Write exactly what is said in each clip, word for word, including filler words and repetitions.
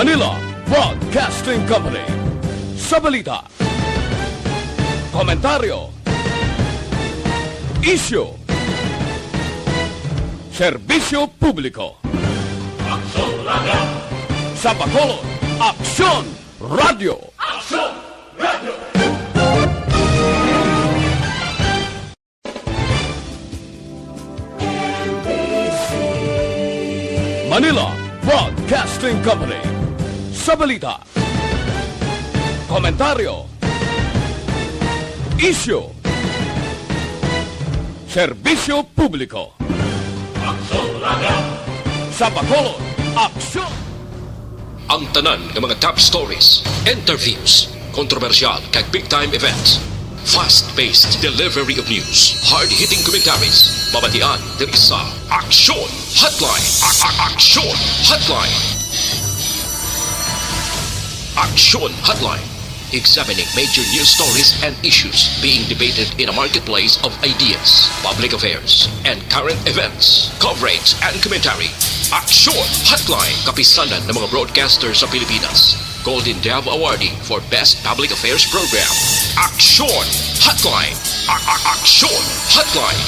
Manila Broadcasting Company. Sa balita, komentaryo, isyu, serbisyo publiko. Aksyon Radio. Sa Bacolod, Aksyon Radio. Aksyon Radio. Manila Broadcasting Company. Sa balita, komentaryo, isyu, serbisyo publiko. Aksyon Radio. Sa Bacolod, Aksyon. Ang tanan nga mga top stories, interviews, kontrobersyal kag big time events. Fast-paced delivery of news, hard-hitting commentaries, mabatian diri sa Aksyon Hotline. A- a- Aksyon Hotline. Aksyon Hotline. Examining major news stories and issues being debated in a marketplace of ideas, public affairs, and current events. Coverage and commentary. Aksyon Hotline. Kapisanan ng mga broadcaster sa Pilipinas. Golden Dove Awardee for Best Public Affairs Program. Aksyon Hotline. A- a- Aksyon Hotline.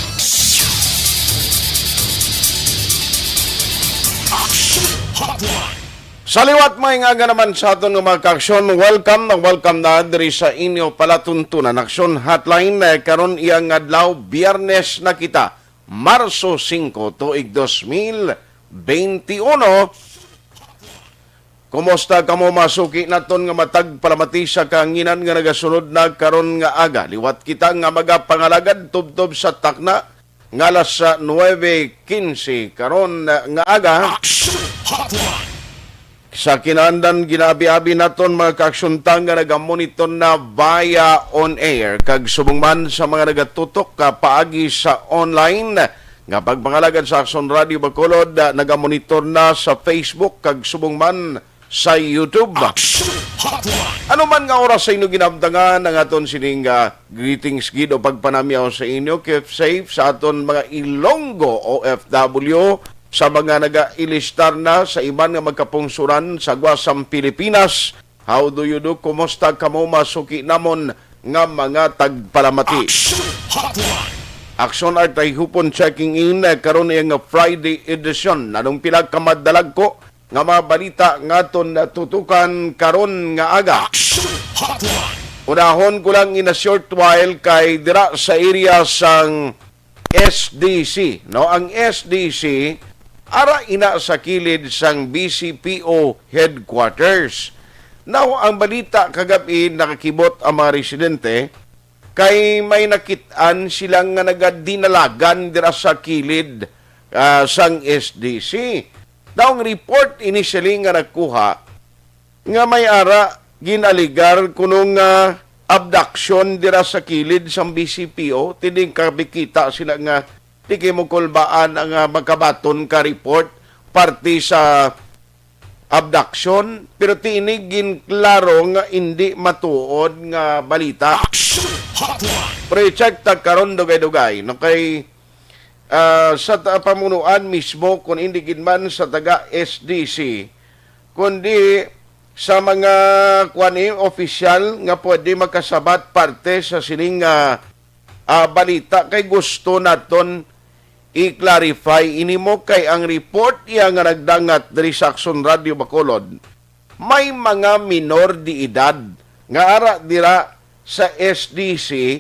Aksyon Hotline. Sa liwat, may nga naman sa aton nga mga kaaksyon, welcome na welcome na diri sa inyo palatuntunan Aksyon Hotline. Eh, karon iyang adlaw, Biyernes na kita, Marso singko, tuig dos mil benti uno. Kumusta kamo, mga suki naton nga matag palamati sa kahanginan nga nagasunod na karon nga aga? Liwat kita nga magapangalagad tubtob sa takna nga alas nuebe quince karon nga aga. Action Hotline. Sa kinaandan, ginaabi-abi naton mga kaaksyon ta nga nagamonitor na via on air, kag subong man sa mga nagatutok ka paagi sa online nga pagpangalagad sa Aksyon Radio Bacolod, ah, nagamonitor na sa Facebook kag subong man sa YouTube. Action Hotline. Ano man nga oras sa inyo ginamtangan ang aton sining, ah, greetings gid o pagpanamyaw sa inyo. Keep safe sa aton mga Ilonggo O F W, sa mga nagailistar na sa iban nga magkapungsuran sa guwas sang Pilipinas. How do you do? Kumusta kamo, mga suki namon nga mga tagpalamati? Action Hotline. Aksyon Art Ay Hupon checking in, eh, karon iya nga Friday edition. Anong pila ka madalagko nga mga balita nga aton natutukan karon nga aga? Action Hotline. Unahon ko lang in a short while kay dira sa area sang S D C, no? Ang S D C, ara ina sa kilid sang B C P O headquarters. Now, ang balita kagab-i, nakakibot ang mga residente kay may nakit-an sila nga nagadinalagan dira sa kilid, ah, sang S D C. Daw ang report initially nga nakuha nga may ara ginaligar kuno nga abduction dira sa kilid sang B C P O, tinding kabikita sila nga di kay mo kulbaan ang, ah, makabaton ka report parte sa abduction, pero tinig ginklaro nga indi matuod nga balita. Action Hotline. Pero i-check ta karon dugay-dugay, no, kay, ah, sa ta-, pamunuan mismo, kung hindi gid man sa taga S D C, kundi sa mga, kuwan, eh, opisyal nga pwede makasabat parte sa sining, ah, ah, balita, kay gusto naton i-clarify ini mo, kay ang report iya nga nagdangat diri sa Aksyon Radio Bacolod, may mga minor de edad nga ara dira sa S D C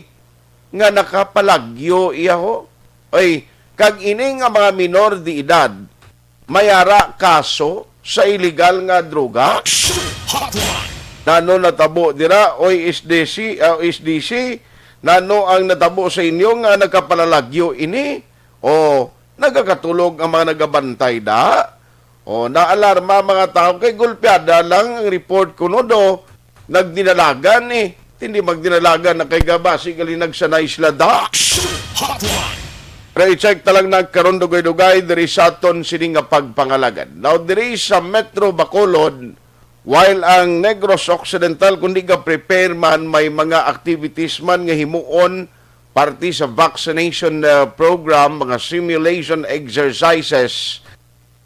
nga nakapalagyo iya ho. Oy, kag ini nga mga minor de edad, may ara kaso sa iligal nga droga. Action Hotline. Nano natabo dira, oy, S D C, ah, S D C, nano ang natabo sa inyo nga nagkapalalagyo ini? O nagakatulog ang mga nagabantay da? O naalarma ang mga tawo kay gulpiada lang ang report kuno do nagdinalagan eh. Hindi magdinalagan na kay gabasi gali nagsanay sila da. Action Hotline. Pero i-check ta lang na karon dugay-dugay diri sa aton sini nga pagpangalagad. Now, diri sa Metro Bacolod, while ang Negros Occidental kundi ga-prepare man, may mga activities man nga himuon parte sa vaccination, uh, program, mga simulation exercises.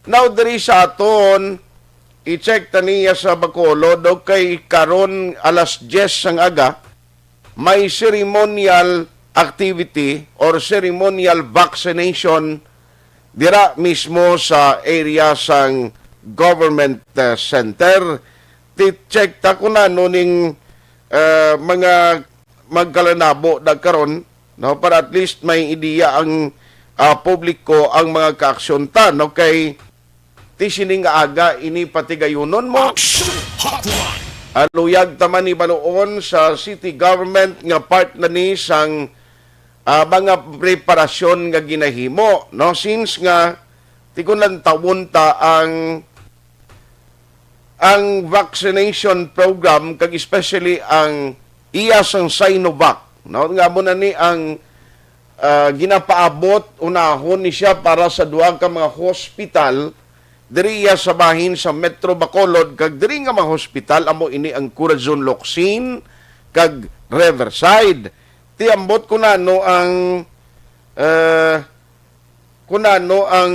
Now, diri sa aton, i-check ta niya sa Bacolod, okay, karon alas diyes sang aga, may ceremonial activity or ceremonial vaccination dira mismo sa area sang government, uh, center. Ti-check ta kung ano ning, uh, mga magkalanabo na karon, no, para at least may ideya ang, uh, publiko, ang mga kaaksyon ta, no, kay ti sini nga aga ini patigayunon mo. Action Hotline. Aluyag ta man ni baluon sa city government nga part na ni sang, ah, mga preparasyon nga ginahimo, no? Since nga, ti kon lantawon ta ang, ang vaccination program, kag especially ang iya sang Sinovac, no? Nga mo na ni ang, ah, ginapaabot, unahon ni siya para sa duha ka mga hospital diri iya sa bahin sa Metro Bacolod, kag diri nga mga hospital amo ini ang Corazon Locsin kag Riverside. Ti ambot ko nano ang, ah, kun ano ang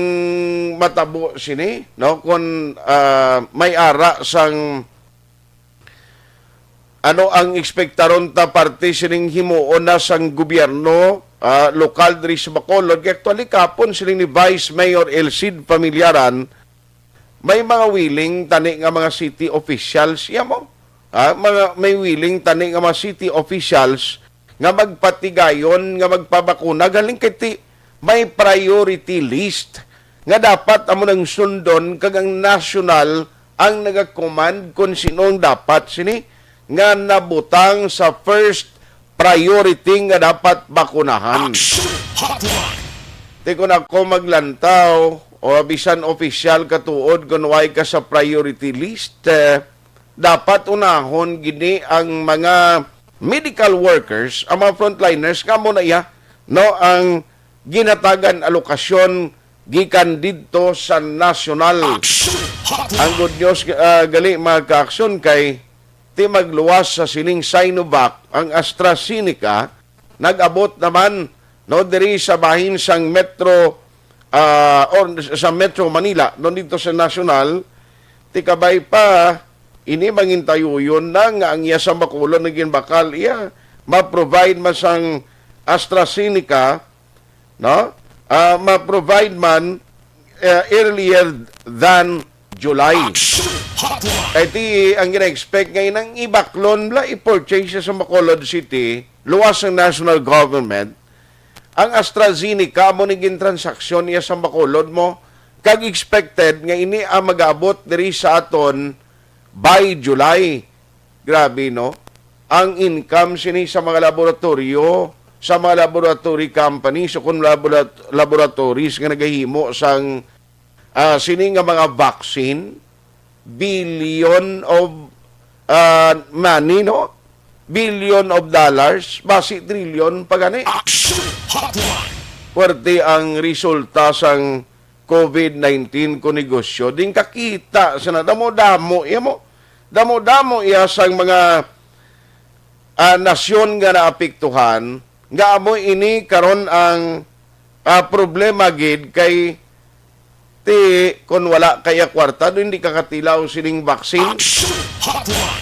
matabo sini, no? Kun, ah, may ara sang ano ang ekspektaron ta parte sining himuon na sang gobyerno, ah, lokal diri sa Bacolod? Kay actually, kapon sining ni Vice Mayor El Cid Familiaran, may mga willing tani nga mga city officials, iya mo? Ah, mga, may willing tani nga mga city officials nga magpatigayon, nga magpabakuna, galing kay ti-, may priority list nga dapat amo nang sundon, kag ang national ang nagakommand kung sino ang dapat sini nga nabutang sa first priority nga dapat bakunahan. Action Hotline. Ti kon ako maglantaw o bisan opisyal katuod, kung way ka sa priority list, eh, dapat unahon gini ang mga medical workers, ang mga frontliners, nga mo na iya, no, ang ginatagan alokasyon gikan didto sa nasyonal. Action Hotline. Ang good news, ah, gali, mga ka-aksyon, kay ti magluwas sa sining Sinovac ang AstraZeneca, nag-abot naman, no, diri sa bahin sang Metro, ah, or sa Metro Manila, no, dito sa nasyonal, ti kabay pa, ini mangintayuyon na nga ang iya sa Bacolod nga ginbakal iya, ma-provide man sang AstraZeneca, no? Ah, ma-provide man, eh, earlier than July. Action Hotline. Kay ti ang gina-expect nga inang ibaklon bala, i-purchase sa Bacolod City, luwas ang national government, ang AstraZeneca amo ni gintransaksyon niya sa Bacolod mo, kag expected nga ini ang mag-abot diri sa aton by July. Grabe, no? Ang income sini sa mga laboratoryo, sa mga laboratory companies, o kung laborat-, laboratories nga nagahimo sang, ah, sini nga mga vaccine, billion of, ah, money, no? Billion of dollars, basi trillion pa gani. Action Hotline. Puwerte ang resulta sang COVID nineteen ko negosyo, din kakita sana damo-damo iya mo. Damo-damo iya sang mga, ah, nasyon nga naapektuhan, nga amo ini karon ang, ah, problema gid kay ti kon wala kay kwarta, do hindi ka katilaw sining vaccine. Action Hotline.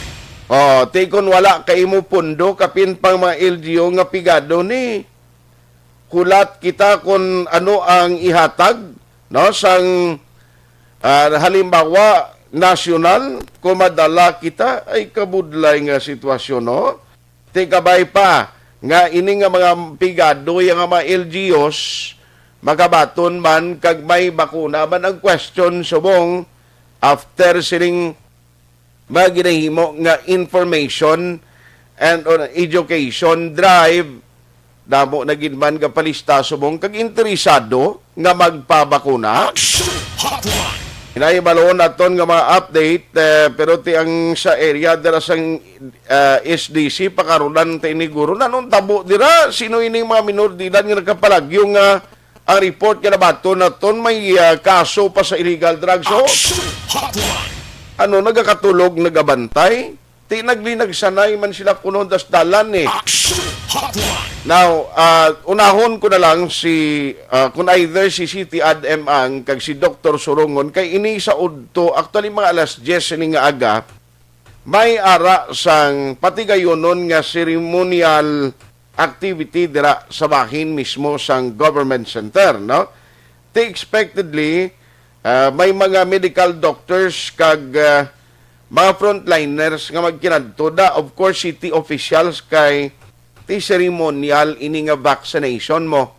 Oh, ti kon wala kay imo pundo, kapin pang mga L G U nga pigado ni. Hulat kita kung ano ang ihatag, no, sang, ah, halimbawa, nasyonal, kung madala kita, ay kabudlay nga sitwasyon, no? Ti kabay pa nga ini nga mga pigado, yang mga L G Us, makabaton man kag may bakuna man. Ang question subong, after sining mga ginahimo nga information and on education drive, damo na gid man nga palista subong kag interesado nga magpabakuna. Action Hotline. Hinay balon naton nga mga update, eh, pero ti ang sa area dira sang, eh, S D C, pakarulan ta ini guro. Nanong tabo dira? Sino ining mga minor de edad nga nagkapalagyo nga ang report nga nabaton naton may, ah, kaso pa sa illegal drugs, oh. Action Hotline. Ano, nagakatulog, nagabantay? Ti naglinagsanay man sila kuno das dalan eh. Action Hotline. Now, ah, unahon ko na lang si, ah, kung either si City Ad M Ang kag si Doktor Surongon, kay ini sa udto, actually, mga alas diyes ini nga aga, may ara sang patigayonon nga ceremonial activity dira sa bahin mismo sang government center, no? Ti expectedly, ah, may mga medical doctors kag, ah, mga frontliners nga magkinadto da. Of course, city officials kay ti ceremonial ini nga vaccination mo.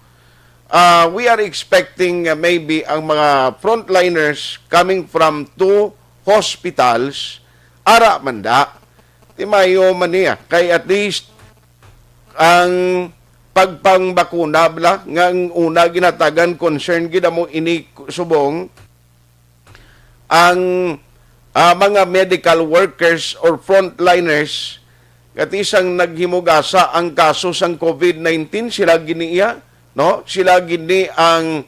Ah, we are expecting, ah, maybe ang mga frontliners coming from two hospitals, ara man da. Ti mayo man niya. Kay at least ang pagpangbakuna bala nga ang una ginatagan concern gid amo ini subong ang, ah, mga medical workers or frontliners, kati sang naghimugasa ang kaso sang covid nineteen, sila gini iya, no? Sila gini ang,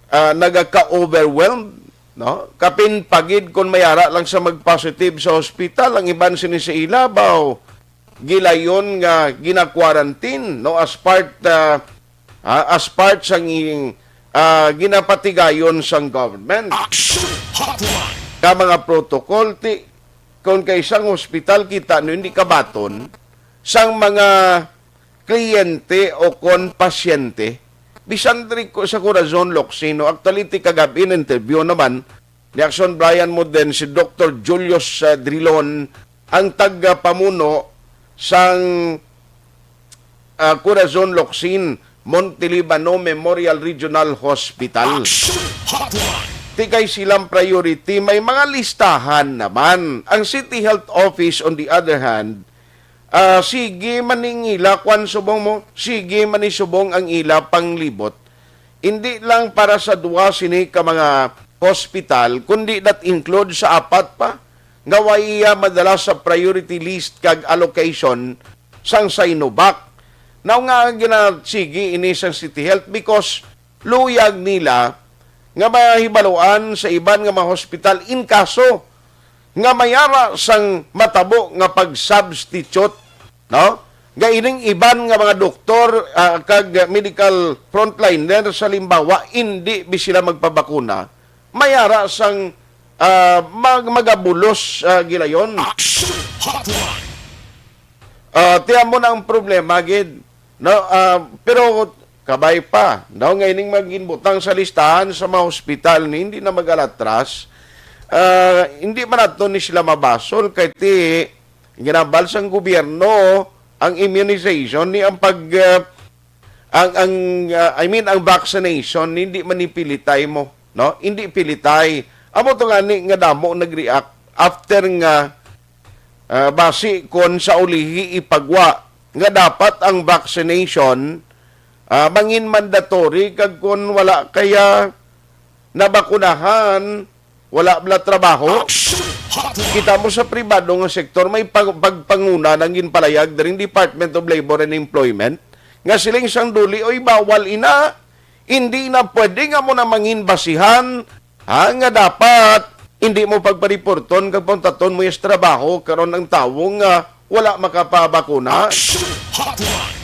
ah, nagaka-overwhelmed, no? Kapin pagid kon mayara lang sa mag-positive sa hospital, ang iban sini sa ila baw gilayon nga gina-quarantine, no, as part, ah, ah, as part sang ing, ah, ginapatigayon sang government. Action Hotline. Ka mga protocol, ti, kung kay isang hospital, kita no, hindi kabaton sang mga kliyente o kon pasyente, bisan diri ko sa Corazon Locsin, no, actually, ti kagab-i na interview naman ni Action Brian mo din si Doktor Julius, ah, Drilon, ang tagapamuno sang, ah, Corazon Locsin, Montelibano Memorial Regional Hospital. Action Hotline. Ti kay silang priority, may mga listahan naman. Ang City Health Office, on the other hand, ah, sige man ning ila, kwan subong mo, sige man ni subong ang ila panglibot. Hindi lang para sa duwa sini ka mga hospital, kundi that include sa apat pa nga wa iya madala sa priority list kag allocation sang Sinovac. Now nga ginasigi ini sang City Health because luyag nila nga mahibaluan sa iban nga mga hospital in kaso nga mayara sang matabo nga pag-substitute, no? Nga ining iban nga mga doktor, ah, kag medical frontliner sa limbawa, indi bi sila magpabakuna, mayara sang, ah, mag-, magabulos, ah, gilayon. Action Hotline. Ah, tiyan mo na ang problema, gid. No? Ah, pero kabay pa, no? Nga ining mga ginbutang sa listahan sa mga hospital ni hindi na mag-alatras, ah, hindi man nato ni sila mabasol kay ti ginabal sang gobyerno ang immunization ni ang pag, ah, ang, ang, ah, I mean, ang vaccination, hindi manipilitay mo, no? Hindi pilitay. Amo to gani nga damo nag-react after nga, ah, basi kon sa ulihi ipagwa nga dapat ang vaccination, ah, mangin mandatory kag kon wala kaya nabakunahan, wala bala trabaho. Action Hotline. Kita mo sa pribado nga sektor, may pag-, pagpanguna nang ginpalayag diri ang Department of Labor and Employment nga siling sang duli, "Oy, bawal ina. Hindi na pwede nga mo na mangin basihan, ha, nga dapat hindi mo pagpariporton kag pauntaton mo yung trabaho karon ang tawo nga wala makapabakuna." Action Hotline.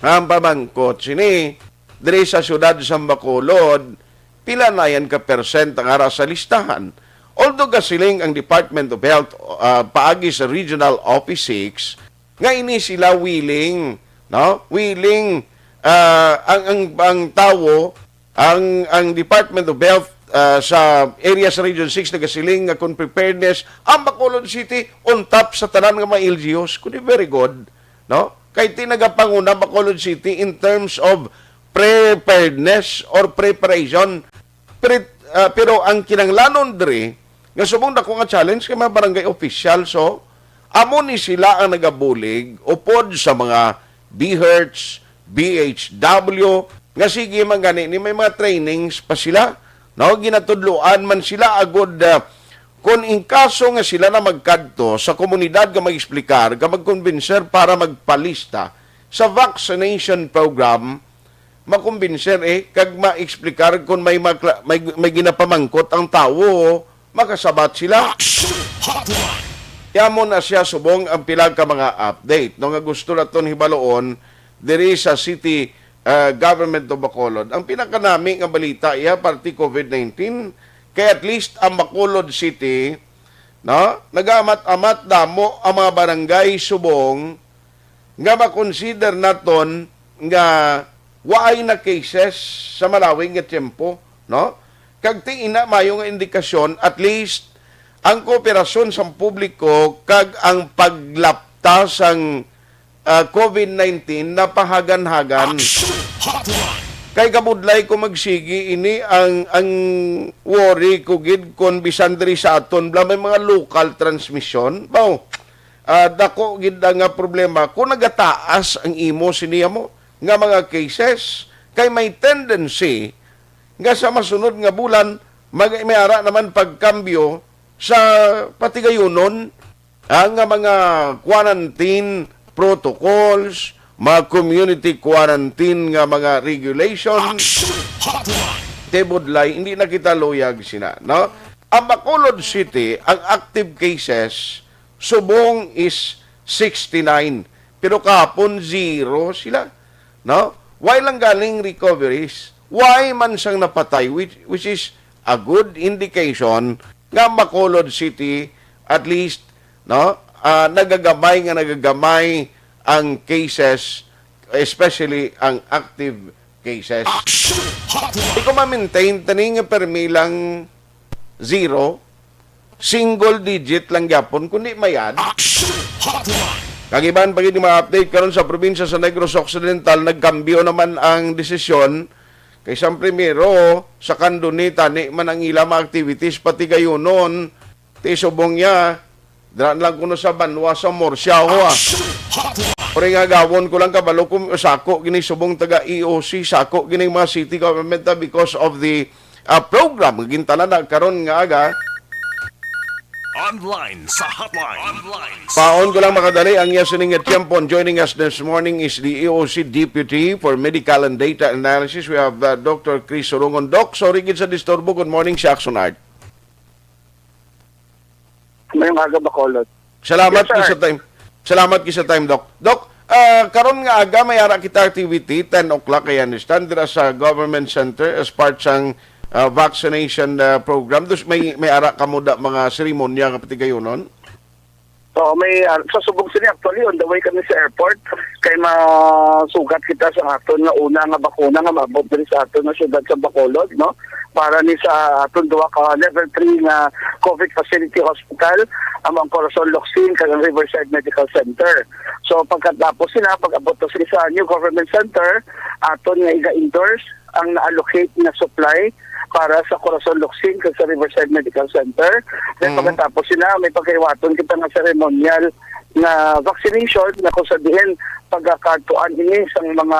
Ang pamangkot sini, diri sa siyudad sa Bacolod, pila na yan ka percent ang ara sa listahan? Although gasiling ang Department of Health, ah, paagi sa Regional Office six, nga ini sila willing, no? Willing, ah, ang, ang, ang tawo, ang, ang Department of Health, ah, sa area sa Region six nagasiling nga kung preparedness, ang Bacolod City on top sa tanan nga mga L G Us. Kundi very good, no? Kay ti nagapanguna Bacolod City in terms of preparedness or preparation. Pero, ah, pero ang kinanglanon diri nga subong dako nga challenge kay mga barangay official, so amo ni sila ang nagabulig upod sa mga BHERTs, BHW, nga sige man gani ni may mga trainings pa sila, no? Ginatudloan man sila agud, ah, kun in kaso nga sila na magkadto sa komunidad nga mag-explicar, nga magkonbinser para magpalista sa vaccination program, makumbinser, eh, kag ma-explicar kung may makla-, may, may ginapamangkot ang tawo, makasabat sila. Action Hotline. Yamo na siya subong ang pila ka mga update, no, nga gusto naton hibaluon diri sa City, ah, Government of Bacolod. Ang pinakanami nga balita iya parte COVID nineteen, kay at least ang Bacolod City, no, nagaamat-amat damo ang mga barangay subong nga makonsider naton nga waay na cases sa malawig nga tiyempo, no? Kag ti ina mayo nga indikasyon, at least ang kooperasyon sang publiko kag ang paglapta sang, ah, COVID nineteen napahagan-hagan. Action Hotline. Kay kabudlay ko magsigi ini ang, ang worry ko gid kon bisan diri sa aton bala may mga local transmission. Baw, ah, dako gid ang nga problema kung nagataas ang imo sini mo nga mga cases, kay may tendency nga sa masunod nga bulan mag-, may ara naman pagkambyo sa patigayunon, ah, nga mga quarantine protocols, mga community quarantine nga mga regulations. Action Hotline. Te budlay, hindi na kita luyag sina, no? Ang Bacolod City, ang active cases subong is sixty-nine. Pero kahapon, zero sila, no? Why lang galing recoveries? Why man sang napatay, which, which is a good indication nga Bacolod City, at least, no, ah, nagagamay nga nagagamay ang cases, especially ang active cases. Action Hotline. Di ko ma-maintain tani nga permi lang zero, single digit lang gyapon, kundi mayad. Action Hotline. Kag iban pa gid nga mga update karon sa probinsya sa Negros Occidental, nagkambyo naman ang desisyon. Kay sang primero, sa Candoni, tani man ang ila mga activities, patigayunon, ti subong niya, dira lang kuno sa banwa sa Murcia, ho, ah. Action Hotline. Ori nga gawon ko lang kabalo kung sako gini subong taga E O C, sako gini mga city government, ah, because of the, ah, program nga gintanan na karon nga aga. Online sa hotline. Online sa Paon ko lang makadali ang iya sining nga tiyempo. Joining us this morning is the E O C Deputy for Medical and Data Analysis. We have, uh, Doctor Chris Surungon. Doc, sorry gid sa disturbo. Good morning sa Action Art. Mayong aga, Bacolod. Salamat Yes, sir. Sa time. Salamat gid sa time, Doc. Doc, ah, karon nga aga may ara kita activity, ten o'clock, I understand, dira sa Government Center as part sang, ah, vaccination, ah, program. Dus may, may ara kamo da mga seremonya nga patigayunon? Oo, may, ah, sa subong sini, actually, on the way kami sa airport, kay masugat kita sa aton nga una nga bakuna nga maabot diri sa aton nga syudad sa Bacolod, no? Para ni sa aton duha ka level three nga COVID facility hospital, amo ang Corazon Locsin kag ang Riverside Medical Center. So, pagkatapos sila, pag-abot na sila sa New Government Center, aton nga iga-endorse ang na-allocate nga supply para sa Corazon Locsin kag sa Riverside Medical Center. Then, Mhm. pagkatapos sila, may pagkaiwaton kita nga ceremonial nga vaccination, na kung sa diin pagkakadtuan ini sang mga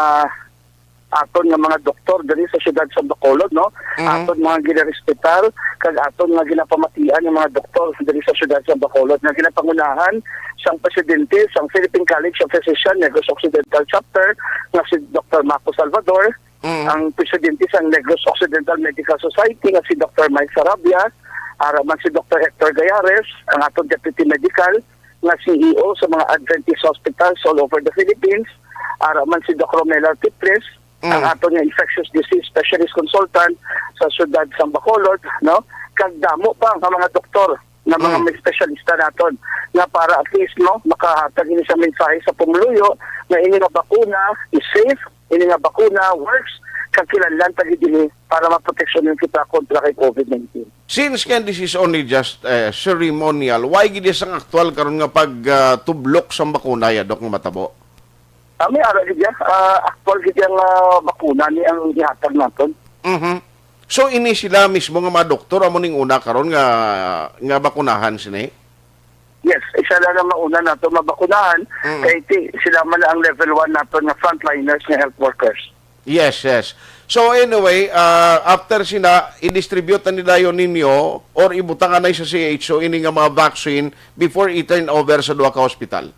aton nga mga doktor diri sa siyudad sa Bacolod, no? Mhm. Aton mga ginarespetar kag aton nga ginapamatian nga mga doktor diri sa siyudad sa Bacolod, nga ginapangunahan sang presidente sang Philippine College of Physician Negros Occidental Chapter, nga si Doktor Mako Salvador, Mhm. ang presidente sang Negros Occidental Medical Society, nga si Doktor Mike Sarabia, ara man si Doktor Hector Gayares, ang aton deputy medical, nga C E O sa mga Adventist hospitals all over the Philippines, ara man si Doc Romel Altipres, Mm. ang aton nga infectious disease specialist consultant sa siyudad sang Bacolod, no? Kag damo pa nga mga doktor nga mga Mm. may espesyalista naton nga para at least, no, makahatag ini sa mensahe sa pumuluyo nga ini nga bakuna is safe, ini nga bakuna works, kag kinahanglan ta gid ini para maproteksyonan kita kontra kay COVID nineteen. Since nga this is only just, eh, ceremonial, why gid sang aktual karon nga pag, ah, tublok sang bakuna ya, Doc, nga matabo? Ah, may ara gid ya, ah, aktual gid yang, ah, bakuna ni ang ihatag naton. Mhm. So, ini sila mismo nga mga doktor amo ning una karon nga, nga bakunahan sini? Yes, isa lang ang mauna nato mabakunahan, Mm. kay ti-, sila man ang level one nato nga frontliners nga health workers. Yes, yes. So anyway, ah, after sina, i-distribute na nila yon ninyo or ibutang anay sa C H O ini nga mga vaccine before i-turn over sa duha ka hospital?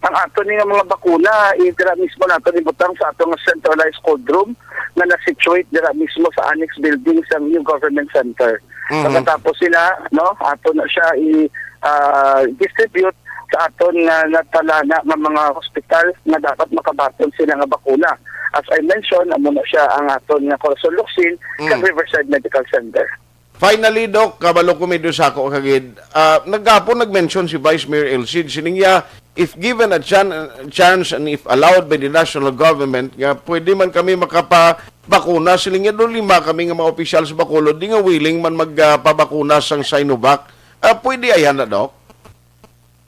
Ang ato ni nga mga bakuna, eh, dira mismo nato ibutang sa ato nga centralized cold room nga na-situate dira mismo sa annex building sa New Government Center. Mhm. Pagkatapos sila, no, ato na siya i-, ah, distribute sa aton nga natalana nga mga hospital nga dapat makabaton sila nga bakuna. As I mentioned, amo na siya ang aton nga Corazon Locsin kag Mm. Riverside Medical Center. Finally, Doc, kabalo ko may dusa ko kagid. Ah, naghapon nag-mention si Vice Mayor El Cid, sining iya, if given a chan-, chance and if allowed by the national government, nga pwede man kami makapabakuna, siling niya, doon lima kami nga mga opisyal sa Bacolod, di nga willing man magpabakuna sang Sinovac. Ah, pwede ayan na, Doc?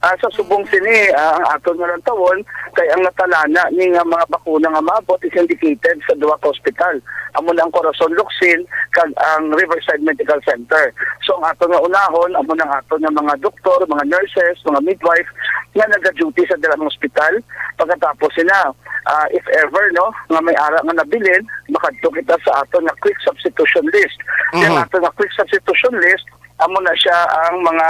Ah, sa subong sini, ah, ang aton nga lantawon kay ang natalana ni nga mga bakuna nga maabot is indicated sa duha ka ospital. Amo na ang Corazon Locsin kag ang Riverside Medical Center. So, ang aton nga unahon, amo na ang aton nga mga doktor, mga nurses, mga midwife nga naga-duty sa dira nga ospital. Pagkatapos sina, ah, if ever, no, nga may ara nga nabilin, makadto kita sa aton nga quick substitution list. Ang Mhm. aton nga quick substitution list, amo na siya ang mga,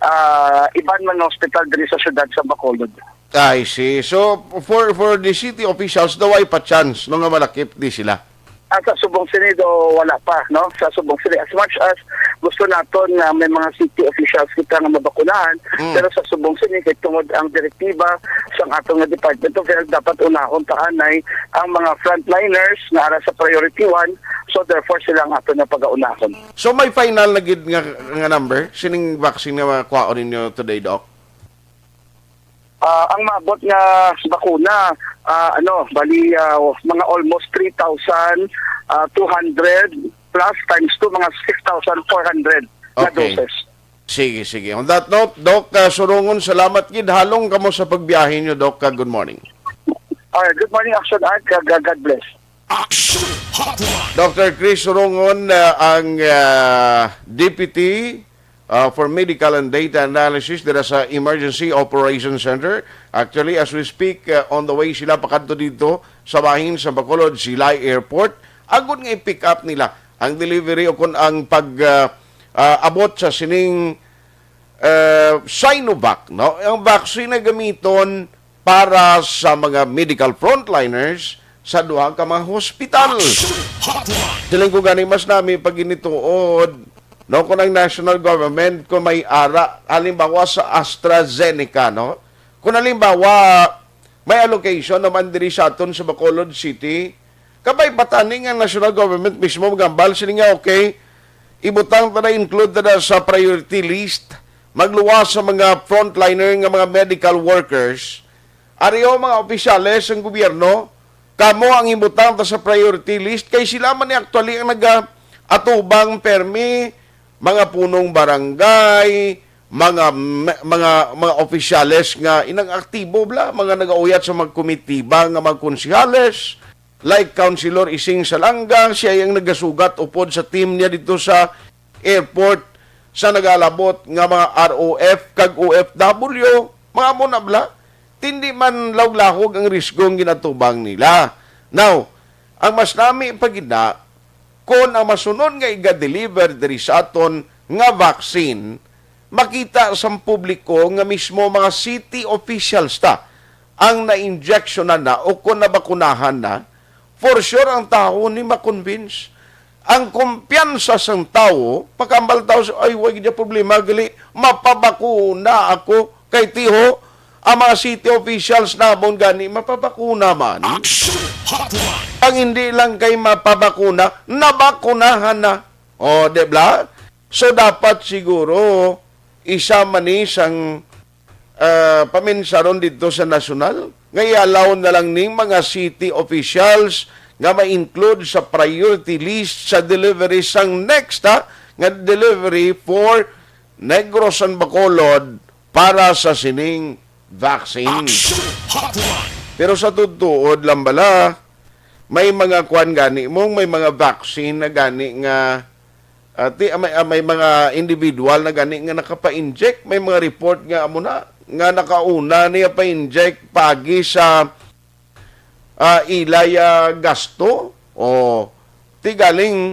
ah, iban man nga ospital diri sa siyudad sa Bacolod. I see. So, for for the city officials, daw ay pa chance no nga malakip di sila. Ah, sa subong sini, do, wala pa, no? Sa subong sini, as much as gusto naton nga may mga city officials kita nga mabakunahan, Mm. pero sa subong sini, kay tungod ang direktiba sa aton nga Department of Health, dapat unahon ta anay ang mga frontliners nga ara sa priority one, so therefore sila ang aton nga pagaunahon. So, may final na gid nga, nga number sining vaccine nga kwaon ninyo today, Doc? Ah, ang maabot nga bakuna, ah, ano, bali, ah, mga almost three thousand two hundred plus times two, mga six thousand four hundred na Okay. doses. Sige, sige. On that note, Doc, ah, Surongon, salamat gid. Halong kamo sa pagbiyahe nyo, Doc, kag good morning. Alright, good morning, Action Art, kag, ah, God bless. Action Hotline. Doctor Chris Surongon, ah, ang, ah, Deputy, ah, for Medical and Data Analysis dira sa Emergency Operations Center. Actually, as we speak, ah, on the way sila pakadto dito sa bahin sa Bacolod, Silay Airport. Agod nga i-pick up nila ang delivery o kung ang pag, ah, ah, abot sa sining, ah, Sinovac, no? Ang vaccine na gamiton para sa mga medical frontliners sa duha ka mga hospital. Action Hotline. Siling ko gani, mas nami pag ginituod, no, kung ang national government, kung may ara, halimbawa sa AstraZeneca, no? Kung halimbawa, may allocation naman diri sa aton sa Bacolod City, kabay patani nga national government mismo magambal, siling nga, okay, ibutang ta na, include ta na sa priority list, magluwas sa mga frontliner nga mga medical workers, ari ho, mga opisyales sang gobyerno, kamo ang ibutang ta sa priority list, kay sila man ni actually ang nagaatubang permi, mga punong barangay, mga, mga, mga opisyales nga inang aktibo bla, mga nagauyat sa mga komitiba nga mga konsehales, like Councilor Ising Salanga, siya ang nagasugat upod sa team niya dito sa airport, sa nagalabot nga mga R O F kag O F W, mga amo na bla. Tindi man lahog-lahog ang risgo ang ginatubang nila. Now, ang mas nami pa gid na, kon ang masunod nga iga-deliver diri sa aton nga vaccine, makita sang publiko nga mismo mga city officials ta ang na-injectionan na o kon nabakunahan na, for sure ang tawo ni ma-convince. Ang kumpiyansa sang tawo, makambal tawo sa, "Ay, way gid problema, gali, mapabakuna ako." Kay tiho, ang mga city officials namon gani mapabakuna man. Action Hotline. Ang hindi lang kay mapabakuna, nabakunahan na. O, di ba? So, dapat siguro, isa man ni sang, ah, paminsaron dito sa nasyonal, nga i-allow na lang ning mga city officials nga ma-include sa priority list sa delivery sang next, ha, nga delivery for Negros and Bacolod para sa sining vaccine. Action Hotline. Pero sa tutuod lang bala, may mga kwan gani mong, may mga vaccine na gani nga, ah, ti-, may, ah, may mga individual na gani nga nakapa-inject, may mga report nga amo na, nga nakauna niya pa-inject pagi sa, ah, ilay, ah, gasto, o ti galing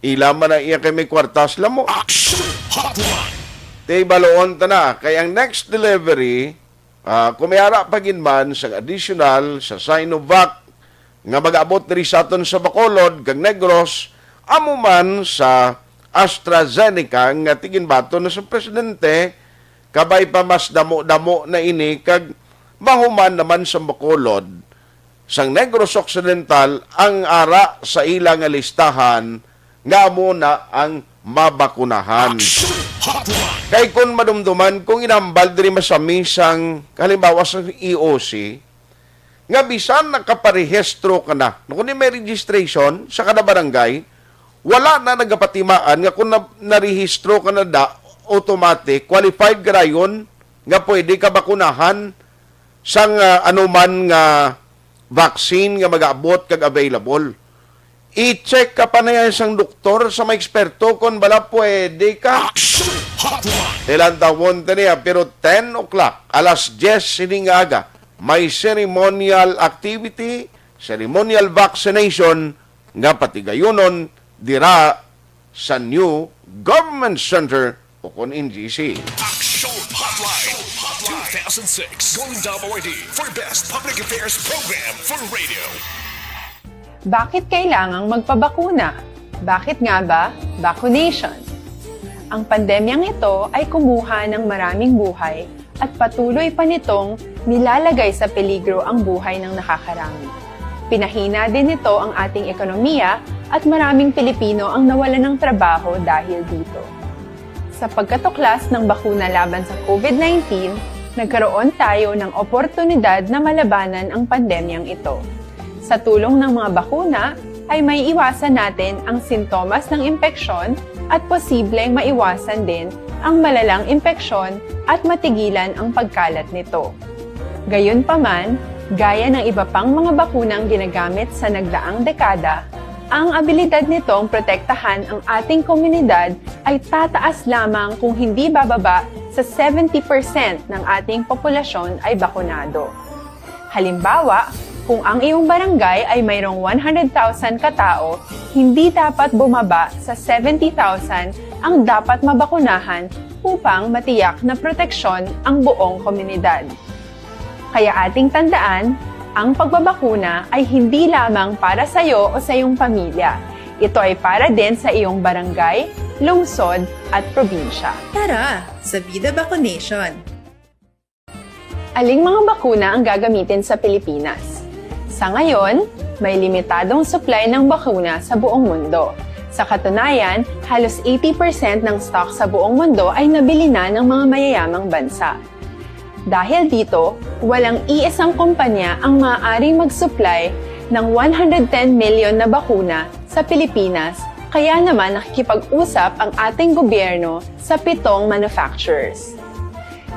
ila man ang iya kay may kwartas lamo. Action Hotline. Ti baloon ta na, kay ang next delivery, ah, kung may ara pa gid man sa additional sa Sinovac nga mag-abot diri sa aton sa Bacolod kag Negros, amo man sa AstraZeneca nga ti ginbaton na sa presidente, Kabay pa, mas damo-damo na ini kag mahuman naman sa Bacolod, sang Negros Occidental, ang ara sa ila nga listahan nga amo na ang mabakunahan. Action Hotline. Kay kun madumduman, kung inambal diri masami sang, halimbawa, sa E O C, nga bisan nakaparehistro ka na, no, kung may registration sa kada barangay, wala na nagapatimaan nga kung na, narehistro ka na da, automatic, qualified ka dayon nga pwede ka bakunahan sang, ah, anuman nga vaccine nga mag-abot kag available. I-check ka pa na yan sang doktor, sa mga eksperto, kung bala pwede ka. Action Hotline. Tilantawon ta niya, pero ten o'clock, alas diyes sini nga aga, may ceremonial activity, ceremonial vaccination nga patigayunon dira sa New Government Center, o kon N G C. Action Hotline two thousand six Golden Dome Awardee for Best Public Affairs Program for Radio. Bakit kailangang magpabakuna? Bakit nga ba vaccination? Ang pandemyang ito ay kumuha ng maraming buhay at patuloy pa nitong nilalagay sa peligro ang buhay ng nakakarami. Pinahina din nito ang ating ekonomiya at maraming Pilipino ang nawalan ng trabaho dahil dito. Sa pagkatuklas ng bakuna laban sa COVID nineteen, nagkaroon tayo ng oportunidad na malabanan ang pandemyang ito. Sa tulong ng mga bakuna, ay maiiwasan natin ang sintomas ng impeksyon at posibleng maiwasan din ang malalang impeksyon at matigilan ang pagkalat nito. Gayunpaman, gaya ng iba pang mga bakunang ginagamit sa nagdaang dekada, ang abilidad nitong protektahan ang ating komunidad ay tataas lamang kung hindi bababa sa seventy percent ng ating populasyon ay bakunado. Halimbawa, kung ang iyong barangay ay mayroong one hundred thousand ka tawo, hindi dapat bumaba sa seventy thousand ang dapat mabakunahan upang matiyak na proteksyon ang buong komunidad. Kaya ating tandaan, ang pagbabakuna ay hindi lamang para sa iyo o sa iyong pamilya. Ito ay para din sa iyong barangay, lungsod, at probinsya. Tara, sa Vida Vaccination! Aling mga bakuna ang gagamitin sa Pilipinas? Sa ngayon, may limitadong supply ng bakuna sa buong mundo. Sa katunayan, halos eighty percent ng stock sa buong mundo ay nabili na ng mga mayayamang bansa. Dahil dito, walang iisang kumpanya ang maaaring mag-supply ng one hundred ten million na bakuna sa Pilipinas, kaya naman nakikipag-usap ang ating gobyerno sa pitong manufacturers.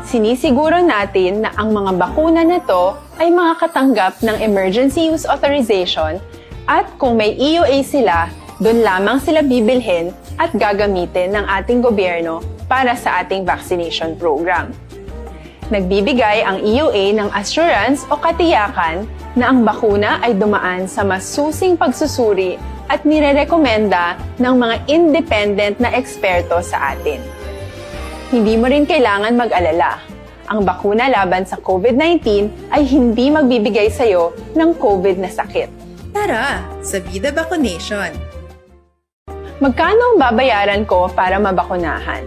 Sinisiguro natin na ang mga bakuna na to ay makakatanggap ng emergency use authorization at kung may E U A sila, doon lamang sila bibilhin at gagamitin ng ating gobyerno para sa ating vaccination program. Nagbibigay ang E U A ng assurance o katiyakan na ang bakuna ay dumaan sa masusing pagsusuri at nirerekomenda ng mga independent na eksperto sa atin. Hindi mo rin kailangan mag-alala. Ang bakuna laban sa COVID nineteen ay hindi magbibigay sa iyo ng COVID na sakit. Tara, sa Vida Vaccination! Magkano ang babayaran ko para mabakunahan?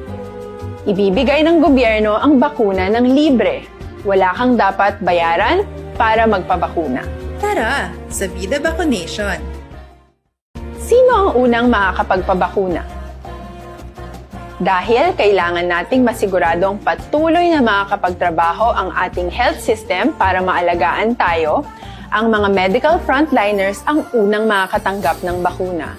Ibibigay ng gobyerno ang bakuna ng libre. Wala kang dapat bayaran para magpabakuna. Tara, sa Vida Vaccination! Sino ang unang makakapagpabakuna? Dahil kailangan nating masiguradong patuloy na makakapagtrabaho ang ating health system para maalagaan tayo, ang mga medical frontliners ang unang makakatanggap ng bakuna.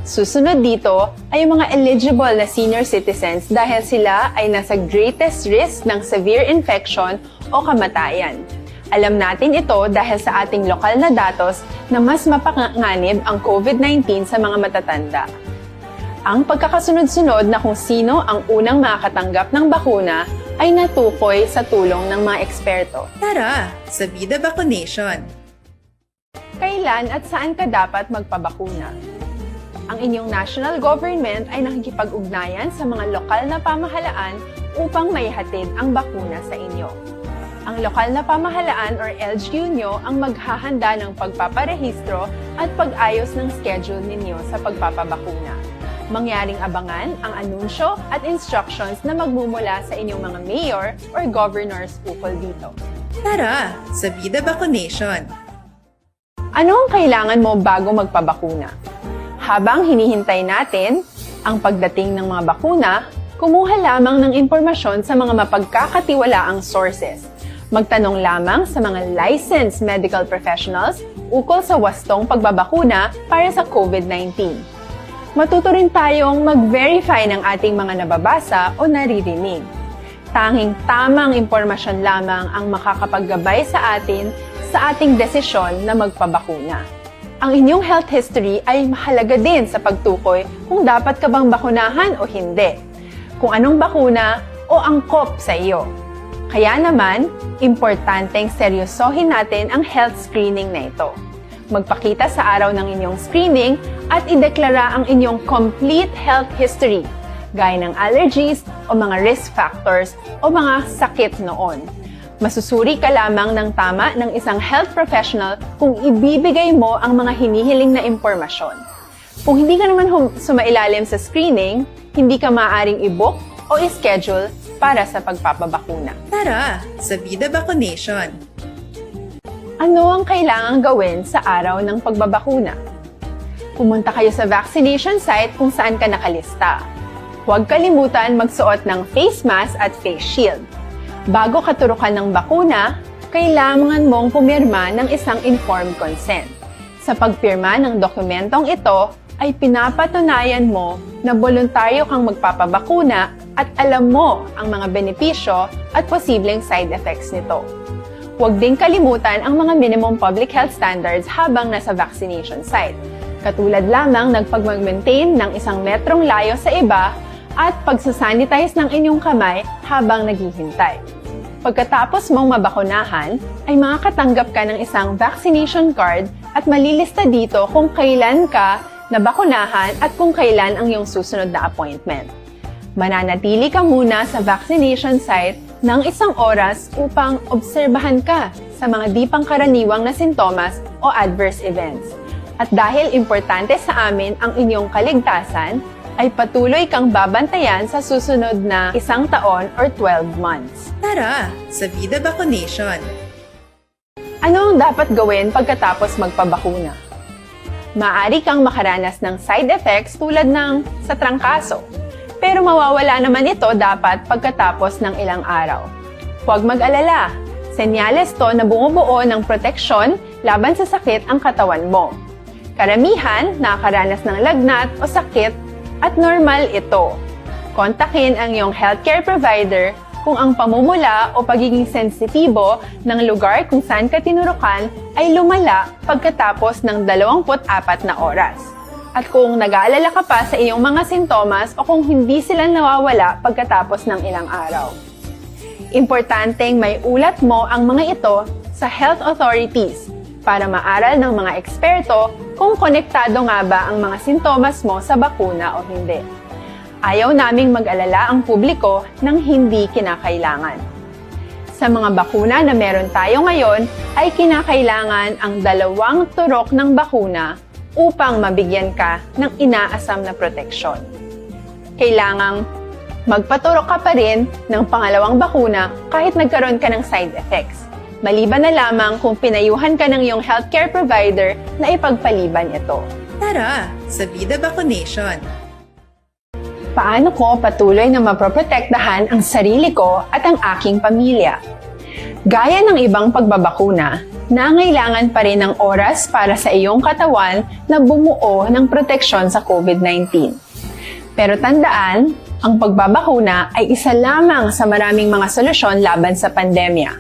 Susunod dito ay ang mga eligible na senior citizens dahil sila ay nasa greatest risk ng severe infection o kamatayan. Alam natin ito dahil sa ating lokal na datos na mas mapanganib ang COVID nineteen sa mga matatanda. Ang pagkakasunod-sunod na kung sino ang unang makakatanggap ng bakuna ay natukoy sa tulong ng mga eksperto. Tara, sa Vida Vaccination! Kailan at saan ka dapat magpabakuna? Ang inyong national government ay nakikipag-ugnayan sa mga lokal na pamahalaan upang maihatid ang bakuna sa inyo. Ang lokal na pamahalaan or L G U nyo ang maghahanda ng pagpaparehistro at pag-ayos ng schedule ninyo sa pagpapabakuna. Mangyaring abangan ang anunsyo at instructions na magmumula sa inyong mga mayor or governors ukol dito. Tara sa Vida Vacunation! Ano ang kailangan mo bago magpabakuna? Habang hinihintay natin ang pagdating ng mga bakuna, kumuha lamang ng impormasyon sa mga mapagkakatiwalaang sources. Magtanong lamang sa mga licensed medical professionals ukol sa wastong pagbabakuna para sa COVID nineteen. Matuto rin tayong mag-verify ng ating mga nababasa o naririnig. Tanging tamang impormasyon lamang ang makakapaggabay sa atin sa ating desisyon na magpabakuna. Ang inyong health history ay mahalaga din sa pagtukoy kung dapat ka bang bakunahan o hindi, kung anong bakuna o angkop sa iyo. Kaya naman, importanteng seryosohin natin ang health screening na ito. Magpakita sa araw ng inyong screening at ideklara ang inyong complete health history, gaya ng allergies o mga risk factors o mga sakit noon. Masusuri ka lamang ng tama ng isang health professional kung ibibigay mo ang mga hinihiling na impormasyon. Kung hindi ka naman hum- sumailalim sa screening, hindi ka maaaring i-book o i-schedule para sa pagpapabakuna. Tara sa Vida Vacunation! Ano ang kailangang gawin sa araw ng pagbabakuna? Pumunta kayo sa vaccination site kung saan ka nakalista. Huwag kalimutan magsuot ng face mask at face shield. Bago katurukan ng bakuna, kailangan mong pumirma ng isang informed consent. Sa pagpirma ng dokumentong ito, ay pinapatunayan mo na boluntaryo kang magpapabakuna at alam mo ang mga benepisyo at posibleng side effects nito. Huwag ding kalimutan ang mga minimum public health standards habang nasa vaccination site, katulad lamang ng pagmag-maintain ng isang metrong layo sa iba at pagsasanitize ng inyong kamay habang naghihintay. Pagkatapos mong mabakunahan, ay makakatanggap ka ng isang vaccination card at malilista dito kung kailan ka nabakunahan at kung kailan ang iyong susunod na appointment. Mananatili ka muna sa vaccination site ng isang oras upang obserbahan ka sa mga di pangkaraniwang na sintomas o adverse events. At dahil importante sa amin ang inyong kaligtasan, ay patuloy kang babantayan sa susunod na isang taon or twelve months. Tara sa Vida Vacunation! Ano ang dapat gawin pagkatapos magpabakuna? Maaari kang makaranas ng side effects tulad ng sa trangkaso, pero mawawala naman ito dapat pagkatapos ng ilang araw. Huwag mag-alala, senyales to na bumubuo ng proteksyon laban sa sakit ang katawan mo. Karamihan nakakaranas ng lagnat o sakit at normal ito. Kontakin ang iyong healthcare provider kung ang pamumula o pagiging sensitibo ng lugar kung saan ka tinurukan ay lumala pagkatapos ng dalawampu't apat na oras, at kung nag-aalala ka pa sa iyong mga sintomas o kung hindi sila nawawala pagkatapos ng ilang araw. Importanteng maiulat mo ang mga ito sa health authorities para maaral ng mga eksperto kung konektado nga ba ang mga sintomas mo sa bakuna o hindi. Ayaw naming mag-alala ang publiko ng hindi kinakailangan. Sa mga bakuna na meron tayo ngayon, ay kinakailangan ang dalawang turok ng bakuna upang mabigyan ka ng inaasam na proteksyon. Kailangang magpaturok ka pa rin ng pangalawang bakuna kahit nagkaroon ka ng side effects, maliban na lamang kung pinayuhan ka ng iyong healthcare provider na ipagpaliban ito. Tara sa Vida Vacunation! Paano ko patuloy na maproprotektahan ang sarili ko at ang aking pamilya? Gaya ng ibang pagbabakuna, nangailangan pa rin ng oras para sa iyong katawan na bumuo ng proteksyon sa COVID nineteen. Pero tandaan, ang pagbabakuna ay isa lamang sa maraming mga solusyon laban sa pandemya.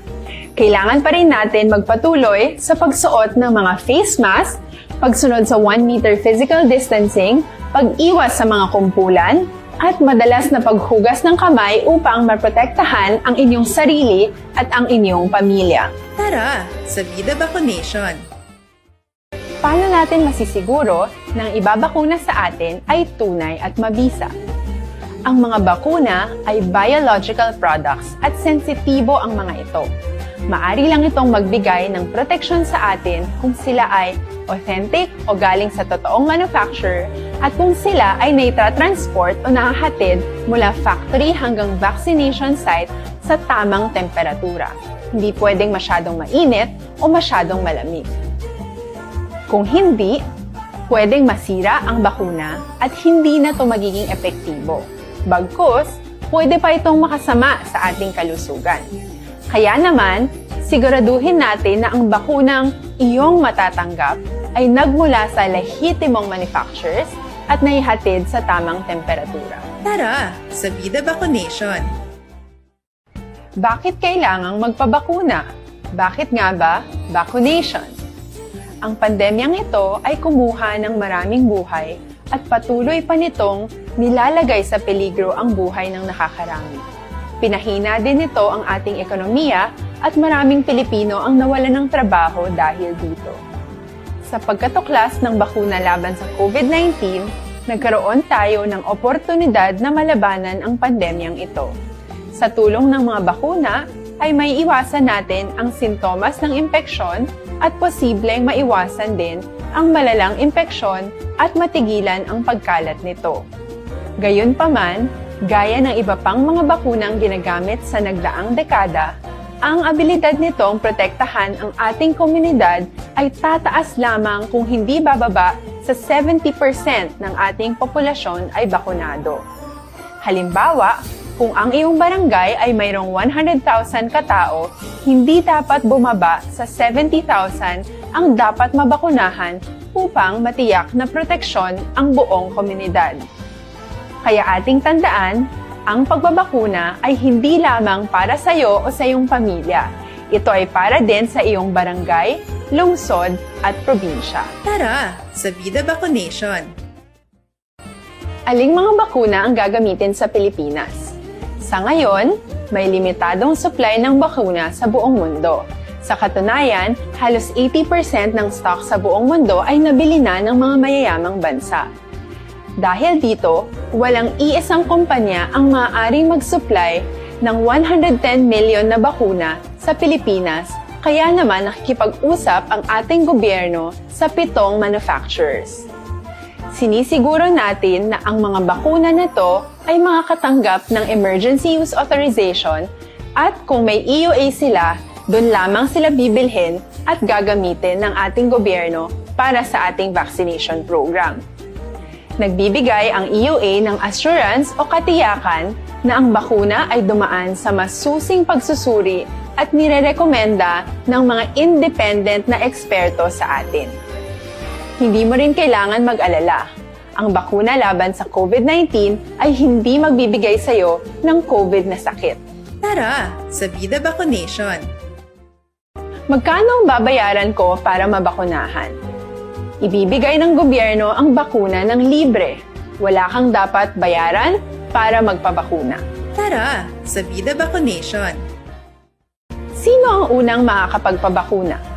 Kailangan pa rin natin magpatuloy sa pagsuot ng mga face mask, pagsunod sa one meter physical distancing, pag-iwas sa mga kumpulan, at madalas na paghugas ng kamay upang maprotektahan ang inyong sarili at ang inyong pamilya. Tara sa Vida Vacunation! Paano natin masisiguro na ang ibabakuna sa atin ay tunay at mabisa? Ang mga bakuna ay biological products at sensitibo ang mga ito. Maari lang itong magbigay ng proteksyon sa atin kung sila ay authentic o galing sa totoong manufacturer at kung sila ay naitatransport o nahahatid mula factory hanggang vaccination site sa tamang temperatura. Hindi pwedeng masyadong mainit o masyadong malamig. Kung hindi, pwedeng masira ang bakuna at hindi na ito magiging epektibo. Bagkus, pwede pa itong makasama sa ating kalusugan. Kaya naman, siguraduhin natin na ang bakunang iyong matatanggap ay nagmula sa lehitimong manufacturers at naihatid sa tamang temperatura. Tara, sa Bida Vaccination! Bakit kailangang magpabakuna? Bakit nga ba vaccination? Ang pandemyang ito ay kumuha ng maraming buhay at patuloy pa nitong nilalagay sa peligro ang buhay ng nakakarami. Pinahina din nito ang ating ekonomiya at maraming Pilipino ang nawalan ng trabaho dahil dito. Sa pagkatuklas ng bakuna laban sa COVID nineteen, nagkaroon tayo ng oportunidad na malabanan ang pandemyang ito. Sa tulong ng mga bakuna, ay maiiwasan natin ang sintomas ng impeksyon at posibleng maiwasan din ang malalang impeksyon at matigilan ang pagkalat nito. Gayunpaman, gaya ng iba pang mga bakunang ginagamit sa nagdaang dekada, ang abilidad nitong protektahan ang ating komunidad ay tataas lamang kung hindi bababa sa seventy percent ng ating populasyon ay bakunado. Halimbawa, kung ang iyong barangay ay mayroong one hundred thousand ka tawo, hindi dapat bumaba sa seventy thousand ang dapat mabakunahan upang matiyak na proteksyon ang buong komunidad. Kaya ating tandaan, ang pagbabakuna ay hindi lamang para sa iyo o sa iyong pamilya. Ito ay para din sa iyong barangay, lungsod, at probinsya. Tara, sa Bida Vaccination! Aling mga bakuna ang gagamitin sa Pilipinas? Sa ngayon, may limitadong supply ng bakuna sa buong mundo. Sa katunayan, halos eighty percent ng stock sa buong mundo ay nabili na ng mga mayayamang bansa. Dahil dito, walang iisang kumpanya ang maaaring mag-supply ng one hundred ten million na bakuna sa Pilipinas, kaya naman nakikipag-usap ang ating gobyerno sa pitong manufacturers. Sinisiguro natin na ang mga bakuna na to ay makakatanggap ng emergency use authorization at kung may E U A sila, doon lamang sila bibilhin at gagamitin ng ating gobyerno para sa ating vaccination program. Nagbibigay ang E U A ng assurance o katiyakan na ang bakuna ay dumaan sa masusing pagsusuri at nirerekomenda ng mga independent na eksperto sa atin. Hindi mo rin kailangan mag-alala. Ang bakuna laban sa COVID nineteen ay hindi magbibigay sa iyo ng COVID na sakit. Tara, sa Bida Vaccination! Magkano ang babayaran ko para mabakunahan? Ibibigay ng gobyerno ang bakuna ng libre. Wala kang dapat bayaran para magpabakuna. Tara, sa Bida Vaccination! Sino ang unang makakapagpabakuna?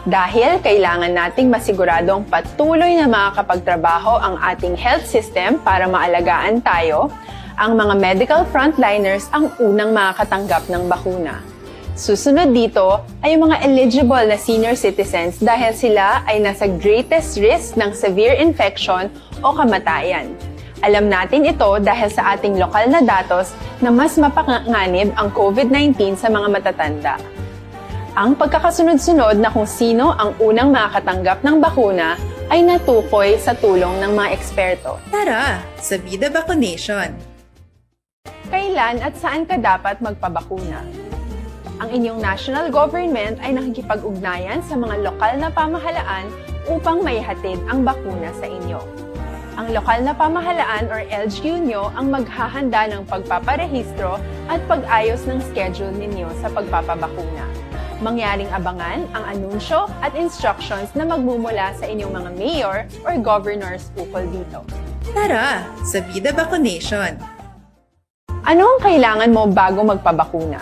Dahil kailangan nating masiguradong patuloy na makakapagtrabaho ang ating health system para maalagaan tayo, ang mga medical frontliners ang unang makakatanggap ng bakuna. Susunod dito ay ang mga eligible na senior citizens dahil sila ay nasa greatest risk ng severe infection o kamatayan. Alam natin ito dahil sa ating lokal na datos na mas mapanganib ang COVID nineteen sa mga matatanda. Ang pagkakasunod-sunod na kung sino ang unang makakatanggap ng bakuna ay natukoy sa tulong ng mga eksperto. Tara, sa Bida Vaccination! Kailan at saan ka dapat magpabakuna? Ang inyong national government ay nakikipag-ugnayan sa mga lokal na pamahalaan upang maihatid ang bakuna sa inyo. Ang lokal na pamahalaan or L G U nyo ang maghahanda ng pagpaparehistro at pag-ayos ng schedule ninyo sa pagpapabakuna. Mangyaring abangan ang anunsyo at instructions na magmumula sa inyong mga mayor or governors ukol dito. Tara, sa Bida Vaccination! Ano ang kailangan mo bago magpabakuna?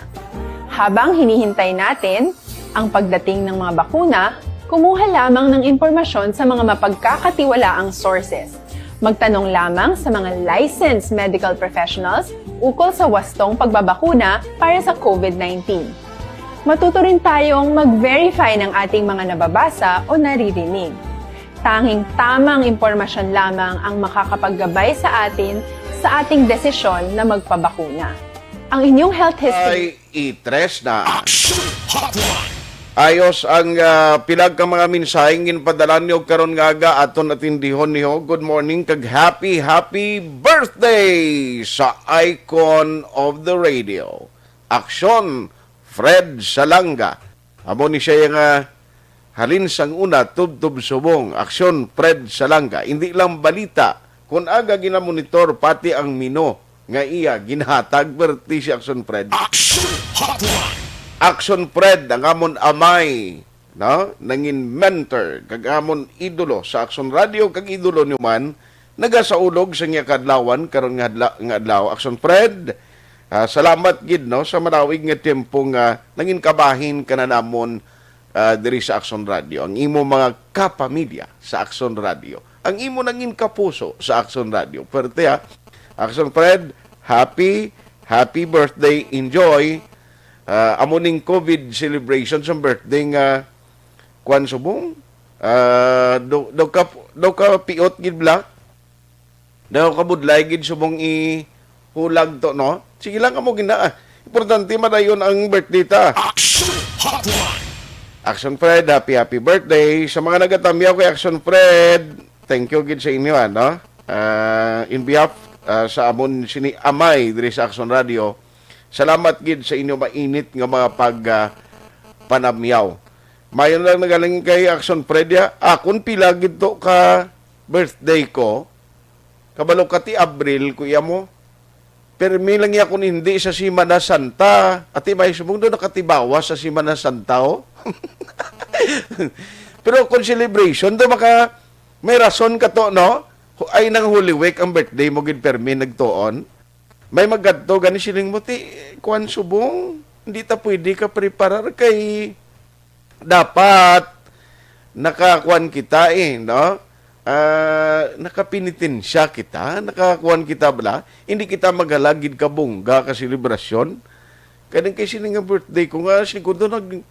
Habang hinihintay natin ang pagdating ng mga bakuna, kumuha lamang ng impormasyon sa mga mapagkakatiwalaang sources. Magtanong lamang sa mga licensed medical professionals ukol sa wastong pagbabakuna para sa COVID nineteen. Matuto rin tayong mag-verify ng ating mga nababasa o naririnig. Tanging tamang impormasyon lamang ang makakapaggabay sa atin sa ating desisyon na magpabakuna. Ang inyong health history. Ay, i-tres na. Action Hotline! Ayos ang, ah, pila ka mga mensaheng ginpadala niyo karon nga aga, aton atindihon niyo. Good morning kag happy, happy birthday sa icon of the radio, Aksyon Fred Salanga. Amo ni siya nga halin sang una, tubtob subong, Aksyon Fred Salanga. Hindi lang balita, kun aga ginamonitor pati ang mino nga iya ginhatag, perti si Aksyon Fred. Action Hotline! Aksyon Fred, ang amon amay, no? Nangin mentor, kag amon idolo sa Aksyon Radio, kag idolo niyo man, nagasaulog sa iya kadlawan karon nga adla-, nga adlaw. Aksyon Fred, ah, salamat gid, no, sa malawig nga tempo nga nangin kabahin ka na namon, ah, diri sa Aksyon Radio. Ang imo mga kapamilya sa Aksyon Radio. Ang imo nangin kapuso sa Aksyon Radio. Perte, ha? Aksyon Fred, happy, happy birthday, enjoy. Ah, amo ning covid celebration sa birthday nga, kuwan subong, ah, daw, daw ka, daw ka piot gid bala. Daw kabudlay gid subong ihulag to, no? Sige lang kamo gina. Ah, importante madayon ang birthday ta. Action Hotline! Action Fred, happy, happy birthday. Sa mga nagatamyaw kay Action Fred, thank you gid sa inyo, ano? Ah, in behalf, ah, sa amon sini amay diri sa Action Radio, salamat gid sa inyo mainit nga mga pag, ah, panamyaw. Mayo lang nagaling kay Action Fred, ya. Akon pila gid to ka birthday ko. Kabalo ka ti Abril, kuya mo. Permi lang ya kung hindi sa Semana Santa. Ati may subong do nakatibawa sa Semana Santa, oh. Pero kung celebration, do maka, may rason ka to, no? Hu-, ay nang Holy Week ang birthday mo, gid permi nagtuon. May magadto gani siling mo, ti, kuwan subong, hindi ta pwede ka preparar kay dapat nakakuan kita, eh, no? Ah, nakapenitensya kita, nakakuan kita bala. Hindi kita maghalagid ka bongga ka selebrasyon. Kadang kay sini nga birthday ko nga, siguro nag,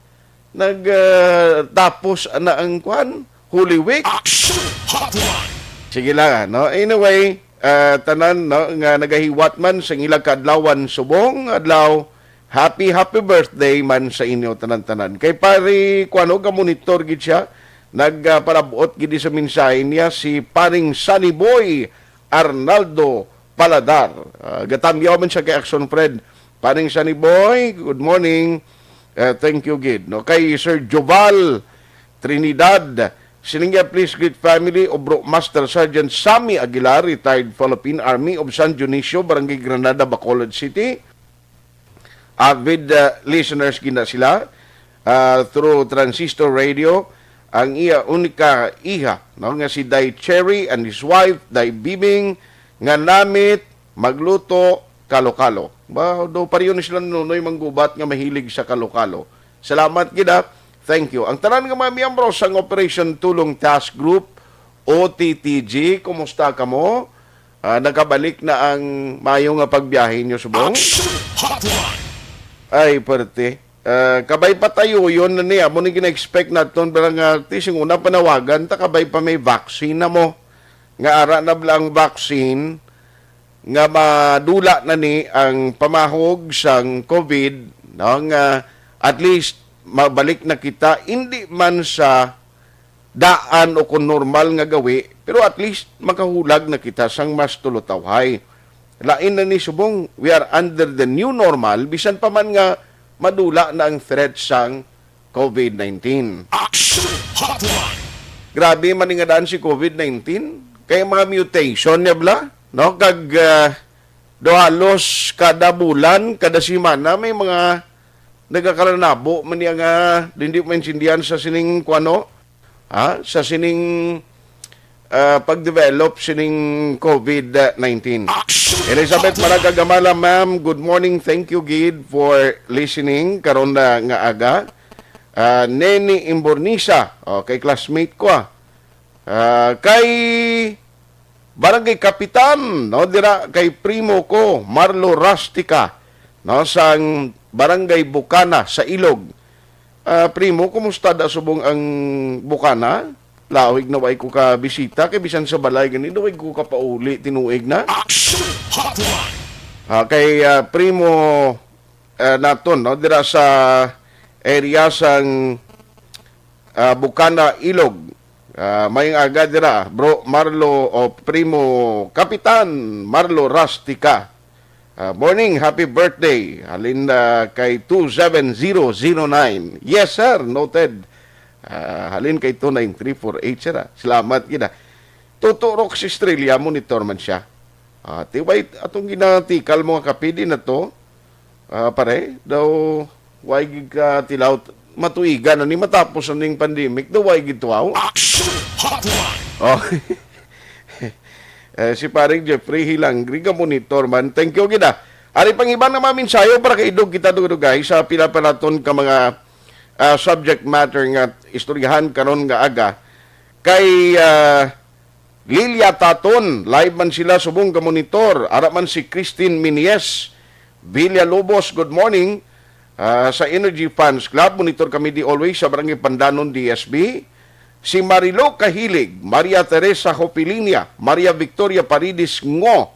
nag, ah, tapos na ang kuan, Holy Week. Action Hotline! Sige lang, ah, no? Anyway, ah, tanan, no, nga nagahiwat man sa ilang kaadlawan subong adlaw, happy, happy birthday man sa inyo tanan-tanan. Kay pare, kuwan, og monitor gid siya, nagpalabot gid sa mensahe niya si paring Sunny Boy Arnaldo Paladar. Ah, gatamyaw man siya kay Action Fred. Paring Sunny Boy, good morning. Ah, thank you gid, no? Kay Sir Joval Trinidad, sining niya, please greet family of Bro Master Sergeant Sammy Aguilar, retired Philippine Army of San Dionisio, Barangay Granada, Bacolod City. Avid, uh, listeners gina sila, uh, through transistor radio. Ang iya unika iha, no, nga si Day Cherry and his wife, Day Bibing, nga namit magluto kalo-kalo. Ba, do pareho ni sila Nunoy Manggubat nga mahilig sa kalo-kalo. Salamat gid, ah. Thank you. Ang tanan nga mga miyembro sang Operation Tulong Task Group, O T T G, kumusta kamo? Ah, nakabalik na ang mayo nga pagbiyahe nyo subong? Action Hotline! Ay, perte. Ah, kabay pa tayo yun na niya. Amo ni gina-expect naton, bala nga, ti, sing una panawagan, ta kabay pa may vaccine na mo. Nga ara na bala ang vaccine, nga madula na ni ang pamahog sang covid, no? Nga at least mabalik na kita, hindi man sa daan o kung normal nga gawi, pero at least makahulag na kita sang mas tulotawhay. Lain na ni subong, we are under the new normal, bisan pa man nga madula na ang threat sang covid nineteen. Action Hotline! Grabe man ni nga daan si covid nineteen. Kay mga mutation niya bala, no? Kag, ah, do halos kada bulan, kada semana, may mga nagakalanabo man niya nga hindi maintindihan sa sining kuano, ha? Sa sining, ah, pag-develop sining covid nineteen. Action Elizabeth Hotline! Maraga Gamala, ma'am, good morning. Thank you, gid, for listening karon na nga aga. Ah, Neni Imbornisa, okay, classmate ko, ah. Ah, kay Barangay Kapitan, no, dira kay primo ko, Marlo Rustica, no, sang Barangay Bukana sa Ilog. Ah, primo, kumusta da subong ang Bukana? Lawig na way ko ka bisita, kay bisan sa balay gani, na way ko ka pauli, tinuig na. Action Hotline! Ah, kay, ah, primo, ah, naton, no, dira sa area sang, ah, Bukana, Ilog. Ah, mayong aga dira, Bro Marlo o Primo Kapitan Marlo Rustica. Ah, morning, happy birthday. Halin, ah, kay two seven zero zero nine. Yes, sir, noted. Ah, halin kay two nine three four eight, sir, ah. Salamat gid, ah. Tuto Rox Estrella, monitor man siya. Ah, tiway atong ginatikal mo nga kapidi na to. Ah, pare, daw way gid ka tilaw, matuigan na ni, matapos na ning pandemic, daw way gid tuaw. Action Hotline! Oh. Eh, si Paring Jeffrey Hilangri, ka monitor man. Thank you gid, ah. Ari pang iban nga mga mensahe para kaidog kita dugay sa pila pa naton ka mga, ah, subject matter nga istoryahan karon nga aga. Kay, ah, Lilia Taton, live man sila subong ka monitor. Ara man si Christine Minies, Villalobos, good morning. Ah, sa Energy Fans Club, monitor kami di always sa Barangay Pandanon, D S B. Si Marilo Kahilig, Maria Teresa Hopilinia, Maria Victoria Paredes Ngo,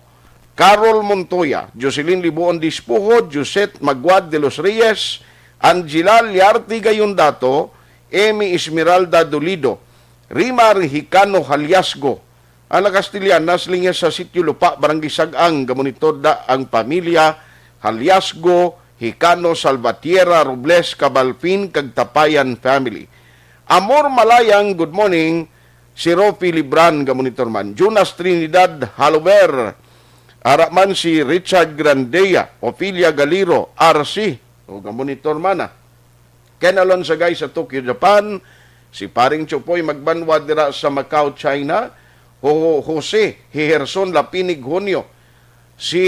Carol Montoya, Jocelyn Libuon Dispuhod, Josette Maguad de los Reyes, Angela Liarte Gayondato, Emmy Esmeralda Dolido, Rimar Hicano Haliasgo. Ang nakastilyana sa linya sa Sitio Lupa, Barangay Sag-ang, gamonitor da ang pamilya Haliasgo, Hicano, Salvatierra, Robles, Cabalfin, kag Tapayan family. Amor Malayang, good morning. Si Ropi Libran, gamonitor man. Jonas Trinidad Halover. Ara man si Richard Grandea, Ophelia Galiro, R C. O, gamonitor man, ah. Ken Alonsagay sa Tokyo, Japan. Si Paring Chupoy Magbanwa dira sa Macau, China. Ho-, Jose Hiherson Lapinig Hunyo. Si,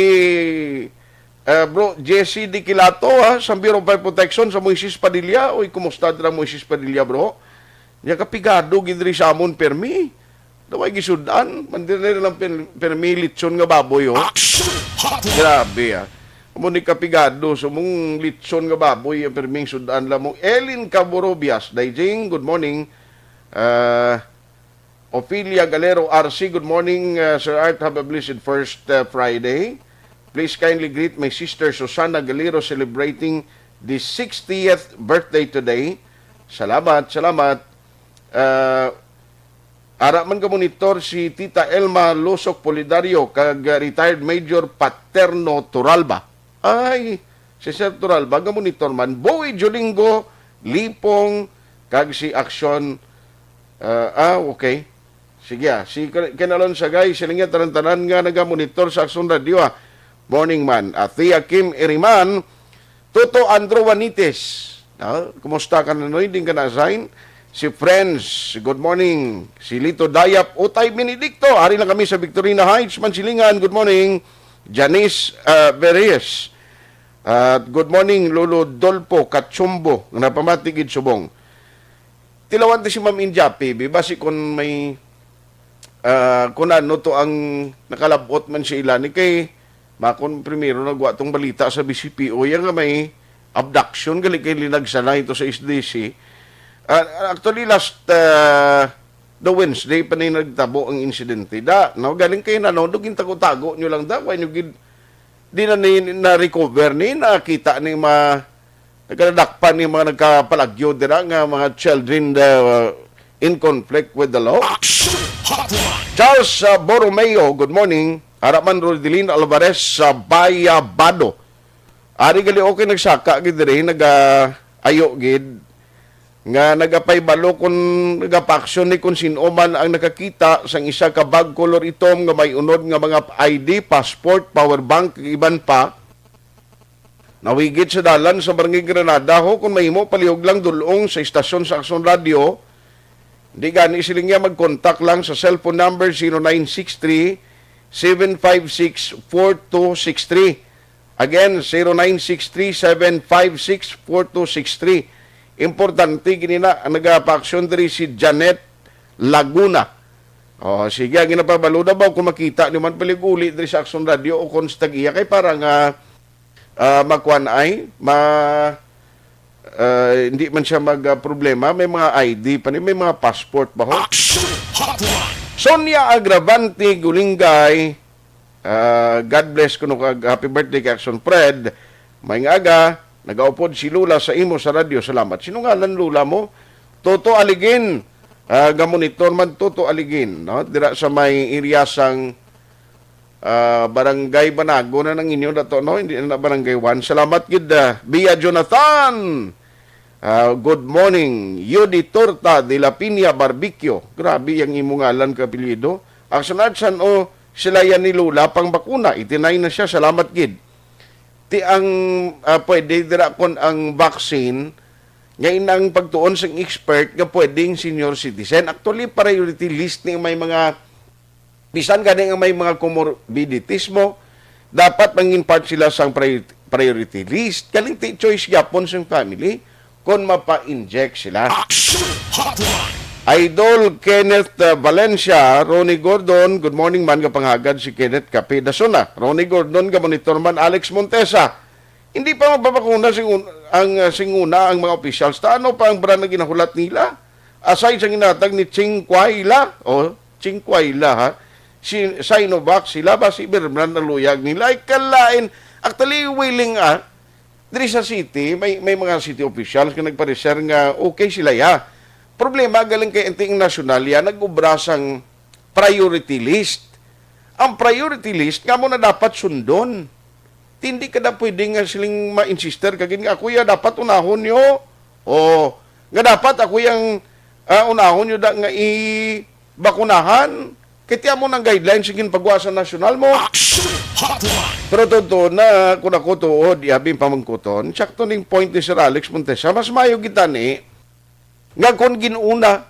eh, Bro Jesse Diquilato, ha, sa Bureau of Fire Protection sa Moises Padilla. Uy, kumusta dira, Moises Padilla, bro? Nya kapigado gid diri sa amon, permi. Daway gisud-an, man diri na lang per-, permi litson nga baboy, oh. Action Hotline! Grabe, ah. Amo ni kapigado, sumong litson nga baboy, ang perming sud-an lang mo. Elin Caborobias, Daijing, good morning. Ah, Ophelia Galero R C, good morning, ah, Sir Art, have a blessed first, ah, Friday. Please kindly greet my sister Susana Galero celebrating the sixtieth birthday today. Salamat, salamat. Ah, ara man ka monitor si Tita Elma Lusok Polidario kag, ah, retired Major Paterno Turalba. Ay, si Sir Turalba, nga monitor man. Boy Jolingo Lipong kag si Aksyon, ah, ah, okay. Sige, ah. Si Ken-, Ken Alonsagay, sila nga tanan-tanan nga nagamonitor sa Aksyon Radio, ah. Morning man. Ah, Thea Kim Iriman, Toto Andrew Juanites. Ah, kumusta ka, Nanoy? Din ka na-assign? Si Friends, good morning. Si Lito Dayap, Utay Benedicto, ari lang kami sa Victorina Heights, Mansilingan, good morning. Janice, ah, Verias. At good morning, Lolo Dolpo Kachumbo, nga napamati gid subong. Tilawan ti si Ma'am Injapi, bi, basi kun may, ah, kun ano to ang nakalab-ot man sa ila ni kay makon primero nagwa tong balita sa B C P O, ya nga may abduction, gali kay linagsanay to sa S D C. Ah, actually, last, ah, the Wednesday pa na yung nagtabo ang insidente. Da, no? Galing kayo na, no? Dugin tago-tago nyo lang da. Why nyo gid, di na ni, na-recover ni, nakita ni ma-, nagkadakpan ni mga nagkapalagyo dira nga mga children, uh, in conflict with the law. Action Hotline! Charles, uh, Borromeo, good morning. Ara man Rodelin Alvarez sa Bayabado. Ari gali okay nagsaka gid diri, naga-ayo gid nga nagapahibalo kun nagapaaksyon ni kun sin-o man ang nakakita sang isa ka bag kolor itom nga may unod nga mga I D, passport, power bank, kag iban pa. Nawigit sa dalan sa Barangay Granada, ho, kung mahimo, palihog lang dul-ong sa istasyon sa Aksyon Radio. Di gani, siling niya, mag-contact lang sa cellphone number zero nine six three, seven five six, four two six three. Again, zero nine six three, seven five six, four two six three. Importante gini na, ang nagapaaksyon diri si Janet Laguna. Oh, sige, ang ginapabalo na ba kung makita niyo man palig-uli diri sa Aksyon Radio o kung sa tag-iya kay para nga, ah, makuan ay, ma-, Ah, hindi man siya mag, ah, problema. May mga I D pa ni, may mga passport ba ho? Action Hotline! Sonia Agravante Gulingay, ah, God bless kuno kag happy birthday kay Action Fred. May nga aga, nagaupod si Lola sa imo sa radyo. Salamat. Sino ngalan Lola mo? Toto Aligin. Ah, gamonitor man Toto Aligin, no? Dira sa may area sang, ah, Barangay Banago na nang inyo na to, no? Hindi na Barangay one. Salamat gid, ah, Bia Jonathan. Ah, good morning, Yudi Torta de la Piña Barbecue. Grabe ang imo ngalan ka apelyido. Action Arts, san-o sila yan ni Lola pang bakuna? Eighty-nine na siya. Salamat gid. Ti ang, ah, pwede dira kon ang vaccine nga inang pagtuon sang expert nga pwedeng senior citizen. Actually, priority list ni may mga, bisan gani nga may mga comorbidities mo, dapat mangin part sila sang priority, priority list. Kaling ti choice gyapon sang family kung mapa-inject sila. Action Hotline! Idol Kenneth, uh, Valencia, Ronnie Gordon, good morning man, kapanghagad si Kenneth Kape Dasuna. Ronnie Gordon, gamonitor man, Alex Montesa. Hindi pa magpabakuna sing un-, ang, uh, singuna ang mga officials. Ta ano pa ang brand na ginahulat nila? Aside sa ginatag ni Ching Kuayla, o Ching Kuayla, ha? Si Sinovac, sila ba si Berman ang luyag nila? Ay, kalain. Actually, willing, ah. Diri sa city, may, may mga city officials nga nagpareser nga okay sila, ya. Problema, galing kay anting nasyonal, ya, nag-ubra sang priority list. Ang priority list, nga mo na dapat sundon. Hindi ka na pwede nga siling ma-insister ka gid nga, "Ako ya dapat unahon nyo." O, nga dapat ako yang, ah, unahon nyo da nga i-bakunahan. Kay ti amo nang guidelines sa ginpagawa sa nasyonal mo. Action Hotline! Pero totoo na, kung ako tuod, iabing pamangkuton, sakto ning point ni Sir Alex Montesa, mas mayo kita ni, nga kon ginuna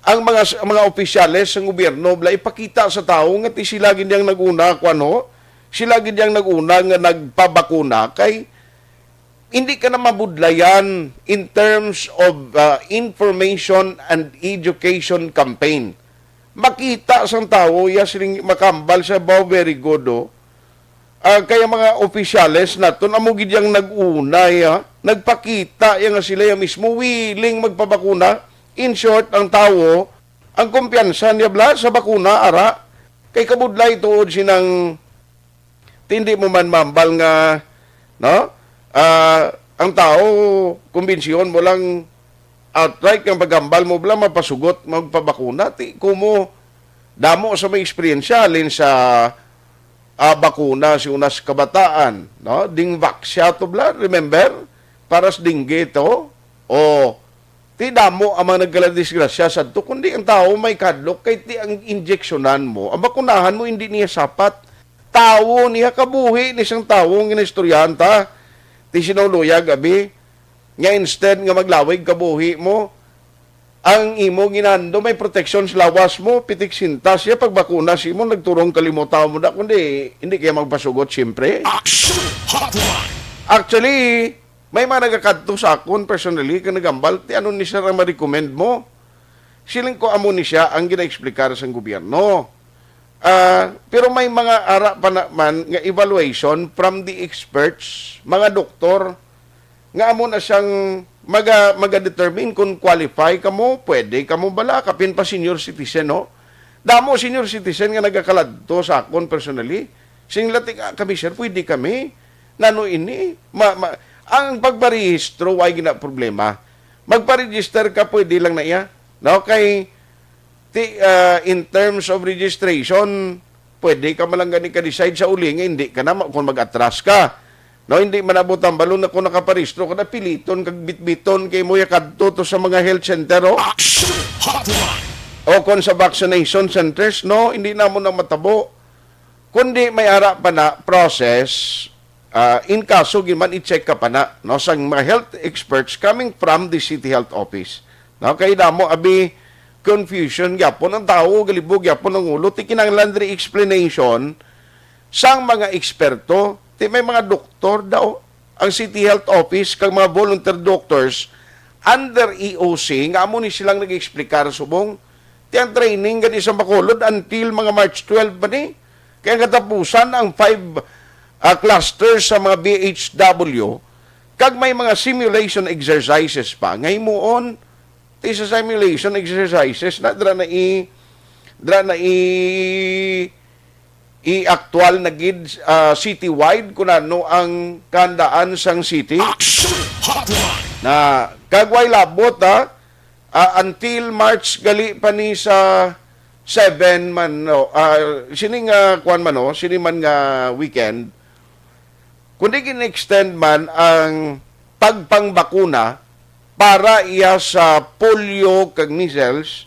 ang mga, ang mga opisyales sa gobyerno, bala ipakita sa tawo nga ti sila gid ang nag-una, kuwan ho, sila gid ang nag-una nga nagpabakuna, kay hindi ka na mabudlayan in terms of, uh, information and education campaign. Makita sang tawo, ya siling makambal sa, "Wow, very good, oh." Ah, kaya mga opisyales naton, amo gid yang nag-una, ya. Nagpakita ya nga sila ya mismo willing magpabakuna. In short, ang tawo, ang kumpiyansa niya bala sa bakuna, ara. Kay kabudlay tuod sinang ti hindi mo man mambal nga, no? Ah, ang tawo, kumbinsihon mo lang outright nga paghambal mo bala mapasugot, magpabakuna. Ti, kumo, damo sa may eksperyensya, halin sa, ah, bakuna si unas kabataan, no? Dingvaxia to bala, remember? Para sa dengue to. O, ti damo ang mga nagkaladisgrasya sadto, kundi ang tawo may kadlok kay ti ang injeksyonan mo, ang bakunahan mo, hindi niya sapat. Tawo niya, kabuhi ni sang tawo nga ginaistoryahan ta. Ti sinaw luyag, abi, nga instead nga maglawig kabuhi mo, ang imo ginando may proteksyon sa lawas mo, pitik sintas siya, pagbakuna sa imo, nagturong kalimutaw mo na, kundi hindi kaya magpasugot, siyempre. Action Hotline! Actually, may mga nagakadto sa akon personally, kag nagambal, ti ano ni sir ang ma-recommend mo? Siling ko, amo ni siya ang gina-explicar sang gobyerno. Ah, pero may mga ara pa naman nga evaluation from the experts, mga doktor, nga amo na siyang maga-, maga-determine kung qualify kamo, pwede kamo bala, kapin pa senior citizen, no? Damo senior citizen nga nagakaladto sa akon personally. Sing lati ka kami, sir, pwede kami. Nano ini? Ma-, ma-, ang pagparehistro, why gina problema? Magpa-register ka, pwede lang na iya. No? Kay, ti, ah, in terms of registration, pwede ka man lang gani ka-decide sa uli nga hindi ka na ma-, kung mag-atras ka. No, hindi man abot ang balon na kung nakaparehistro ka na, piliton kag bitbiton kay mo ya kadto to sa mga health center, oh. Action Hotline! O kung sa vaccination centers, no, hindi na mo na matabo. Kundi may ara pa na process, ah, in kaso gid man i-check ka pa na, no, sang mga health experts coming from the City Health Office. No, kay damo abi confusion gyapon ang tawo, galibog gyapon ang ulo, ti kinahanglan diri explanation sang mga eksperto, ti may mga doktor daw ang City Health Office kag mga volunteer doctors under E O C nga amo ni silang nag-explicar subong ti ang training gani sa Bacolod until mga March twelve pa ni. Kay ang katapusan ang five, ah, clusters sa mga B H W, Kag may mga simulation exercises pa nga himuon. Ti sa simulation exercises na dra na i dra na i i-aktual na gid, ah, citywide kun ano ang kahandaan sang city. Action Hotline. Na kag way labot, ha, ah, until March gali pa ni sa seven man, no, ah, sini nga kwan man, no, sini man nga weekend, kundi gin-extend man ang pagpangbakuna para iya sa polio kag measles,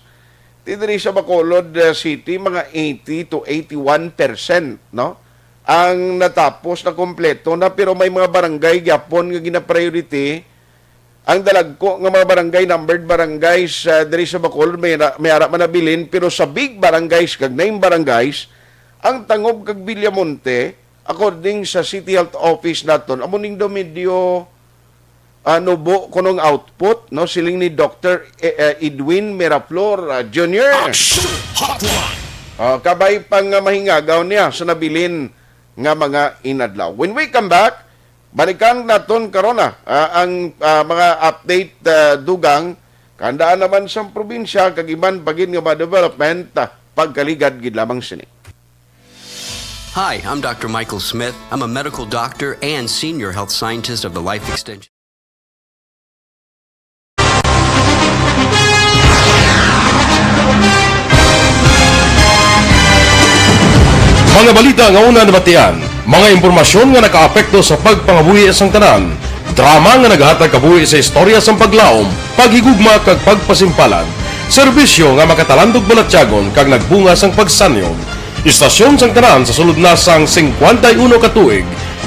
ti diri sa Bacolod, uh, City, mga eighty to eighty-one percent, no, ang natapos na kompleto na, pero may mga barangay gyapon nga gina-priority. Ang dalagko nga mga barangay, numbered barangays, uh, diri sa Bacolod, may, na, may ara man nabilin, pero sa big barangays kag nine barangays, ang Tangub kag Villamonte, according sa City Health Office naton, amo ning daw medyo, ah, nubo kunong output, no? Siling ni Doctor E-, eh, Edwin Miraflor, ah, Junior. Action Hotline. Ah, kabay pang, ah, mahingagaw niya sa nabilin nga mga inadlaw. When we come back, balikan naton karon na, ah, ang, ah, mga update, ah, dugang kahandaan naman sang probinsya kag iban pa gid nga mga development, ah, pagkaligad gid lamang sini. Hi, I'm Doctor Michael Smith. I'm a medical doctor and senior health scientist of the Life Extension. Mga balita nga una nabatian, mga impormasyon nga nakaapekto sa pagpangabuhi sang tanan, drama nga nagahatag kabuhi sa istorya sang paglaom, paghigugma kag pagpasimpalan, serbisyo nga makatalandog balatyagon kag nagbunga sang pagsanyog. Istasyon sang tanan sa sulod na sang singkwenta y uno ka tuig,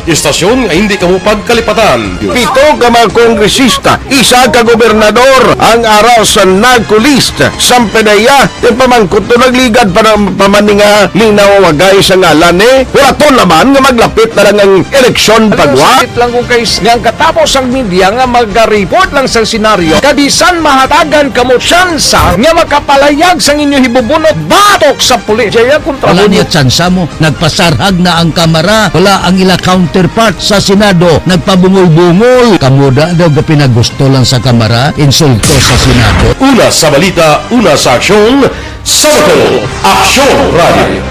istasyon nga hindi kamo pagkalipatan. Pito ka mga kongresista, isa ka gobernador ang ara sa NAGCO list. Sampanaya, ti pamangkot to nagligad pa na pa man ni nga linaw wagay sa ngalan ni. Hulaton naman nga maglapit na lang ang eleksyon pagwa. Sakit lang kung kay nga ang katapos ang media nga magareport lang sa senaryo, kabisan mahatagan kamo tsansa nga makapalayag sang inyo hibubunot batok sa pulis. Jaya kontra. Wala niya tsansa mo. Nagpasarhag na ang Kamara. Wala ang ila counterpart sa Senado. Nagpabungol-bungol. Kamuda daw ga pinagusto lang sa Kamara. Insulto sa Senado. Una sa balita, una sa aksyon, sa Bacolod, Aksyon Radio.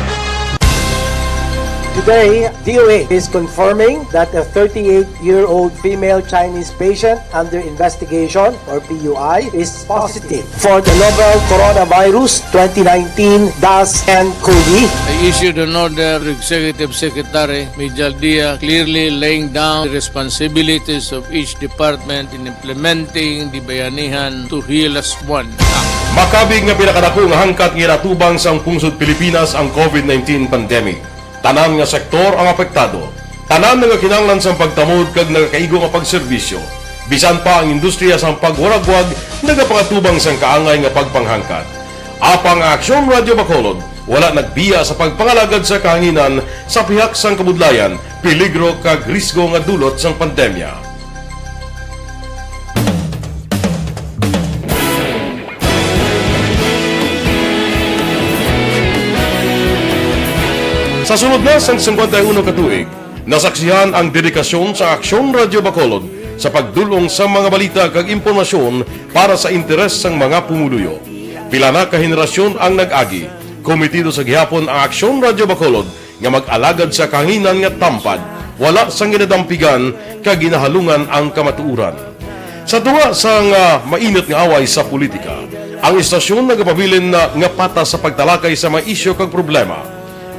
Today, D O H is confirming that a thirty-eight-year-old female Chinese patient under investigation, or P U I, is positive for the novel coronavirus twenty nineteen dash N cov. I issued an order to Executive Secretary Mijal Dia, clearly laying down the responsibilities of each department in implementing the Bayanihan to Heal Us One Act. Makabig nga pinakadako nga hangkat nga ginatubang sang pungsod Pilipinas ang COVID nineteen pandemic. Tanan nga sektor ang apektado. Tanan nagakinahanglan sang pagtamod kag nagakaigo nga pagserbisyo. Bisan pa ang industriya sang pagwaragwag nagapangatubang sang kaangay nga pagpanghangkat. Apang ang Aksyon Radio Bacolod wala nagbiya sa pagpangalagad sa kahanginan sa pihak sang kabudlayan, peligro kag risgo nga dulot sang pandemya. Sa sulod na sang singkwenta y uno ka tuig, nasaksihan ang dedikasyon sa Aksyon Radio Bacolod sa pagdul-ong sa mga balita kag impormasyon para sa interes sang mga pumuluyo. Pila na ka henerasyon ang nag-agi. Komitido sa gihapon ang Aksyon Radio Bacolod nga mag-alagad sa kahanginan nga tampad, wala sang ginadampigan kag ginahalungan ang kamatuoran. Sa tunga sang, ah, mainit nga away sa politika, ang istasyon nagapabilin na nga patas sa pagtalakay sa mga isyu kag problema.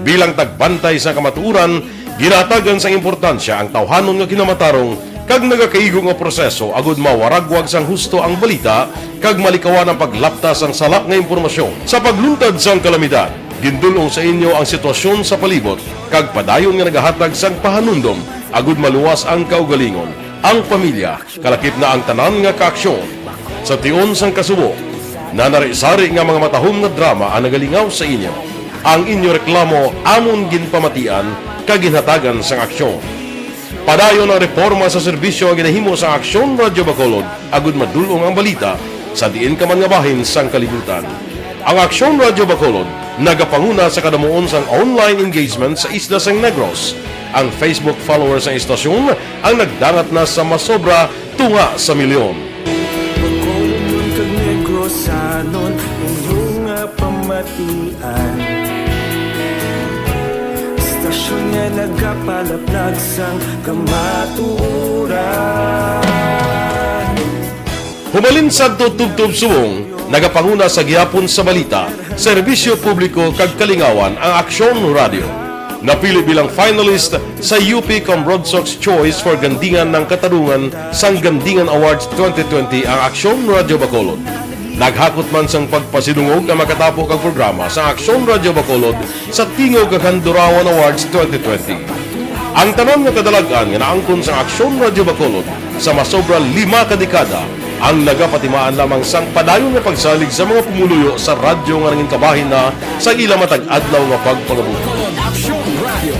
Bilang tagbantay sa kamatuoran, ginahatagan sang importansya ang tawhanon nga kinamatarong kag nagakaigo nga proseso agud mawaragwag sang husto ang balita kag malikawan ang paglapta sang sala nga impormasyon. Sa pagluntad sang kalamidad, gindul-ong sa inyo ang sitwasyon sa palibot kag padayon nga nagahatag sang pahanumdom agud maluwas ang kaugalingon, ang pamilya, kalakip na ang tanan nga kaaksyon. Sa tion sang kasubo, nanari-sari nga mga matahom nga drama ang nagalingaw sa inyo. Ang inyo reklamo amon ginpamatian kag ginhatagan sang aksyon. Padayon ang reporma sa serbisyo nga ginahimo sa Aksyon Radyo Bacolod agud madul-ong ang balita sa diin ka man nga bahin sang kalibutan. Ang Aksyon Radyo Bacolod nagapanguna sa kadamuon sang online engagement sa isla sang Negros. Ang Facebook followers sang istasyon ang nagdangat na sa masobra tunga sa milyon. Bacolodnon kag Negrosanon, inyo nga pamatian. Istasyon nga nagapalaplag sang kamatuoran. Humalin sadto tubtob subong, nagapanguna sa gihapon sa balita, serbisyo publiko kag kalingawan ang Aksyon Radio. Napili bilang finalist sa U P Cambronsox Choice for Gandingan ng Katarungan sang Gandingan Awards twenty twenty ang Aksyon Radio Bacolod. Naghakot man sang pagpasidungog ang makatapo kag programa sang Aksyon Radio Bacolod sa Tingog kag Handurawan Awards twenty twenty. Ang tanan nga kadalag-an nga naangkon sang Aksyon Radio Bacolod sa masobra lima ka dekada ang nagapatimaan lamang sang padayon nga pagsalig sa mga pumuluyo sa radyo nga nangin kabahin na sa ila matag adlaw nga pagpangabuhi. Aksyon Radio.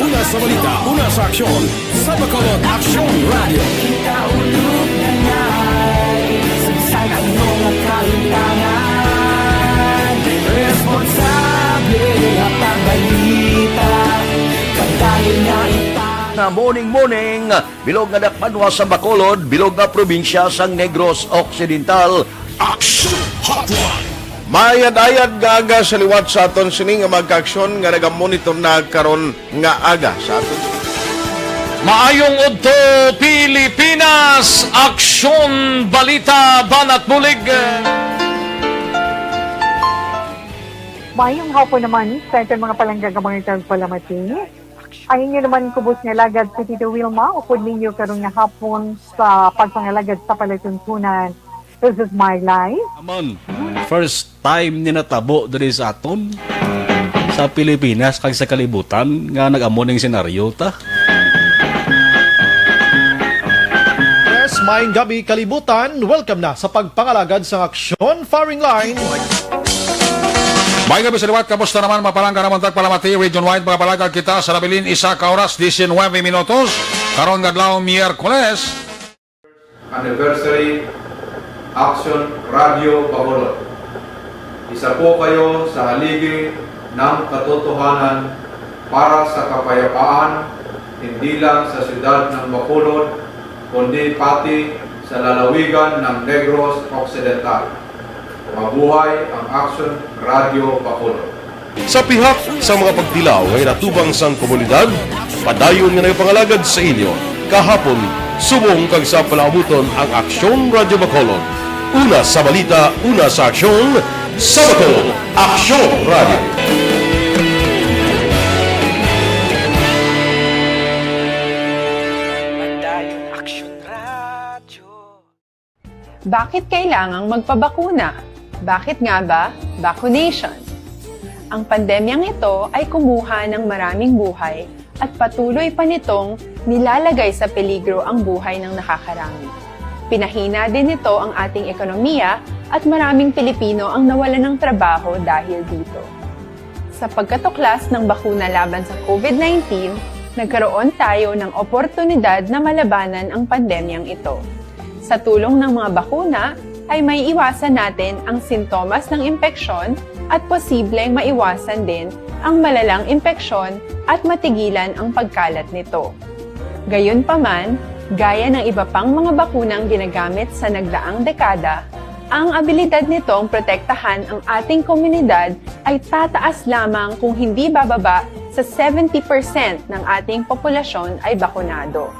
Una sa balita, una sa aksyon, sa Bacolod Aksyon Radio. Kita ulog na ngay, sa ano nga kalintangan, responsable nga pagbalita, pagdayon nga ita. Na morning, morning, bilog nga dakpanwa sa Bacolod, bilog nga probinsya sang Negros Occidental. Action Hotline. Mayad-ayad nga aga sa liwat sa aton sini nga mga kaaksyon nga nagamonitor na karon nga aga sa aton. Maayong udto, Pilipinas! Aksyon, balita, banat bulig. Mayong hapon naman sa aton mga palangga nga mga tagpalamati. Ang inyo naman kubos nga lagad si Tito Wilma, upod ninyo karon nga hapon sa pagpangalagad sa palatuntunan. This is my life. Amon, first time ni natabo diri sa aton, sa Pilipinas kag sa kalibutan, nga nag-amo ning senaryo ta. Yes, maayong gabi, kalibutan. Welcome na sa pagpangalagad sang Aksyon Firing Line. May gabi sa liwat, kamusta naman, mapalangga naman tagpalamati, region-wide, mga palagad kita sa nabilin, isa ka oras, diecinuebe minutos, karon nga adlaw, Miyerkules. Anniversary, Action Radio Bacolod. Isa po kayo sa haligi ng katotohanan para sa kapayapaan, hindi lang sa siyudad ng Bacolod, kundi pati sa lalawigan ng Negros Occidental. Mabuhay ang Action Radio Bacolod. Sa pihak sa mga pagtilaw nga ginatubang sang komunidad, padayon nga nagapangalagad sa inyo kahapon, subong kag sa palaabuton ang Aksyon Radio Bacolod. Una sa balita, una sa aksyon, sa Bacolod, Aksyon Radio. Padayon Aksyon Radio. Bakit kailangang magpabakuna? Bakit nga ba vaccination? Ang pandemyang ito ay kumuha ng maraming buhay at patuloy pa nitong nilalagay sa peligro ang buhay ng nakakarami. Pinahina din nito ang ating ekonomiya at maraming Pilipino ang nawalan ng trabaho dahil dito. Sa pagkatuklas ng bakuna laban sa COVID nineteen, nagkaroon tayo ng oportunidad na malabanan ang pandemyang ito. Sa tulong ng mga bakuna, ay maiiwasan natin ang sintomas ng impeksyon at posibleng maiwasan din ang malalang impeksyon at matigilan ang pagkalat nito. Gayunpaman, gaya ng iba pang mga bakunang ginagamit sa nagdaang dekada, ang abilidad nitong protektahan ang ating komunidad ay tataas lamang kung hindi bababa sa seventy percent ng ating populasyon ay bakunado.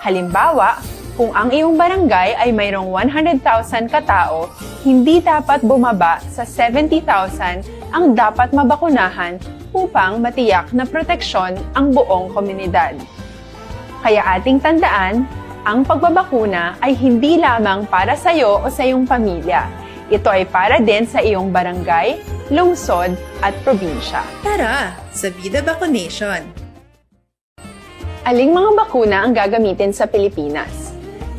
Halimbawa, kung ang iyong barangay ay mayroong one hundred thousand ka tao, hindi dapat bumaba sa seventy thousand ang dapat mabakunahan upang matiyak na proteksyon ang buong komunidad. Kaya ating tandaan, ang pagbabakuna ay hindi lamang para sa iyo o sa iyong pamilya. Ito ay para din sa iyong barangay, lungsod, at probinsya. Tara, sa Vida Vaccination! Aling mga bakuna ang gagamitin sa Pilipinas?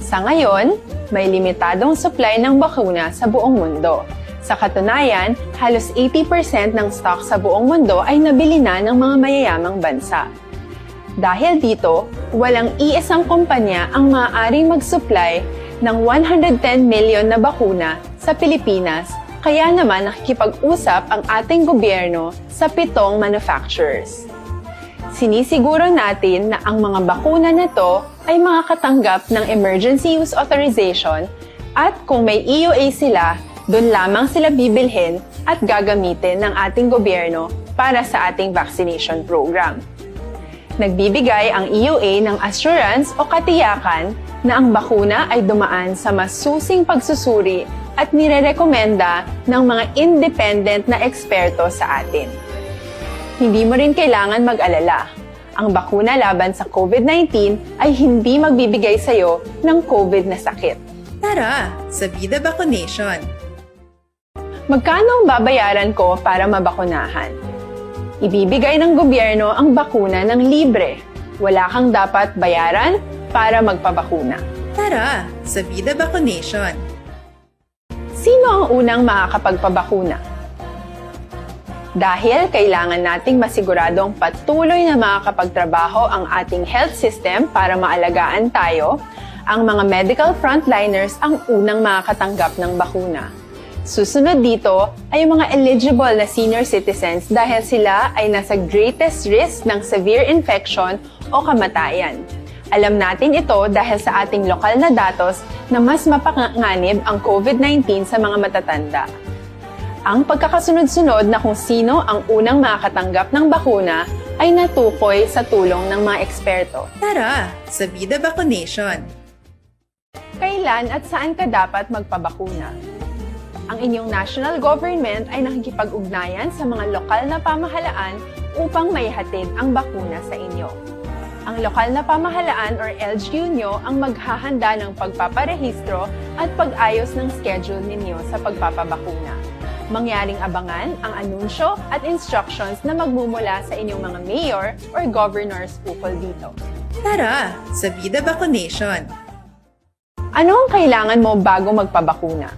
Sa ngayon, may limitadong supply ng bakuna sa buong mundo. Sa katunayan, halos eighty percent ng stock sa buong mundo ay nabili na ng mga mayayamang bansa. Dahil dito, walang iisang kumpanya ang maaaring mag-supply ng one hundred ten million na bakuna sa Pilipinas Kaya naman nakikipag-usap ang ating gobyerno sa pitong manufacturers. Sinisiguro natin na ang mga bakuna na to ay makakatanggap ng emergency use authorization at kung may E U A sila, doon lamang sila bibilhin at gagamitin ng ating gobyerno para sa ating vaccination program. Nagbibigay ang E U A ng assurance o katiyakan na ang bakuna ay dumaan sa masusing pagsusuri at nirerekomenda ng mga independent na eksperto sa atin. Hindi mo rin kailangan mag-alala. Ang bakuna laban sa COVID nineteen ay hindi magbibigay sa iyo ng COVID na sakit. Tara sa Vida Vaccination! Magkano ang babayaran ko para mabakunahan? Ibibigay ng gobyerno ang bakuna ng libre. Wala kang dapat bayaran para magpabakuna. Tara sa Vida Vaccination! Sino ang unang makakapagpabakuna? Dahil kailangan nating masiguradong patuloy na makakapagtrabaho ang ating health system para maalagaan tayo, ang mga medical frontliners ang unang makakatanggap ng bakuna. Susunod dito ay ang mga eligible na senior citizens dahil sila ay nasa greatest risk ng severe infection o kamatayan. Alam natin ito dahil sa ating lokal na datos na mas mapanganib ang COVID nineteen sa mga matatanda. Ang pagkakasunod-sunod na kung sino ang unang makakatanggap ng bakuna ay natukoy sa tulong ng mga eksperto. Tara sa Vida Vaccination! Kailan at saan ka dapat magpabakuna? Ang inyong national government ay nakikipag-ugnayan sa mga lokal na pamahalaan upang maihatid ang bakuna sa inyo. Ang lokal na pamahalaan or L G U nyo ang maghahanda ng pagpaparehistro at pag-ayos ng schedule ninyo sa pagpapabakuna. Mangyaring abangan ang anunsyo at instructions na magmumula sa inyong mga mayor or governors ukol dito. Tara sa Vida Vaccination! Ano ang kailangan mo bago magpabakuna?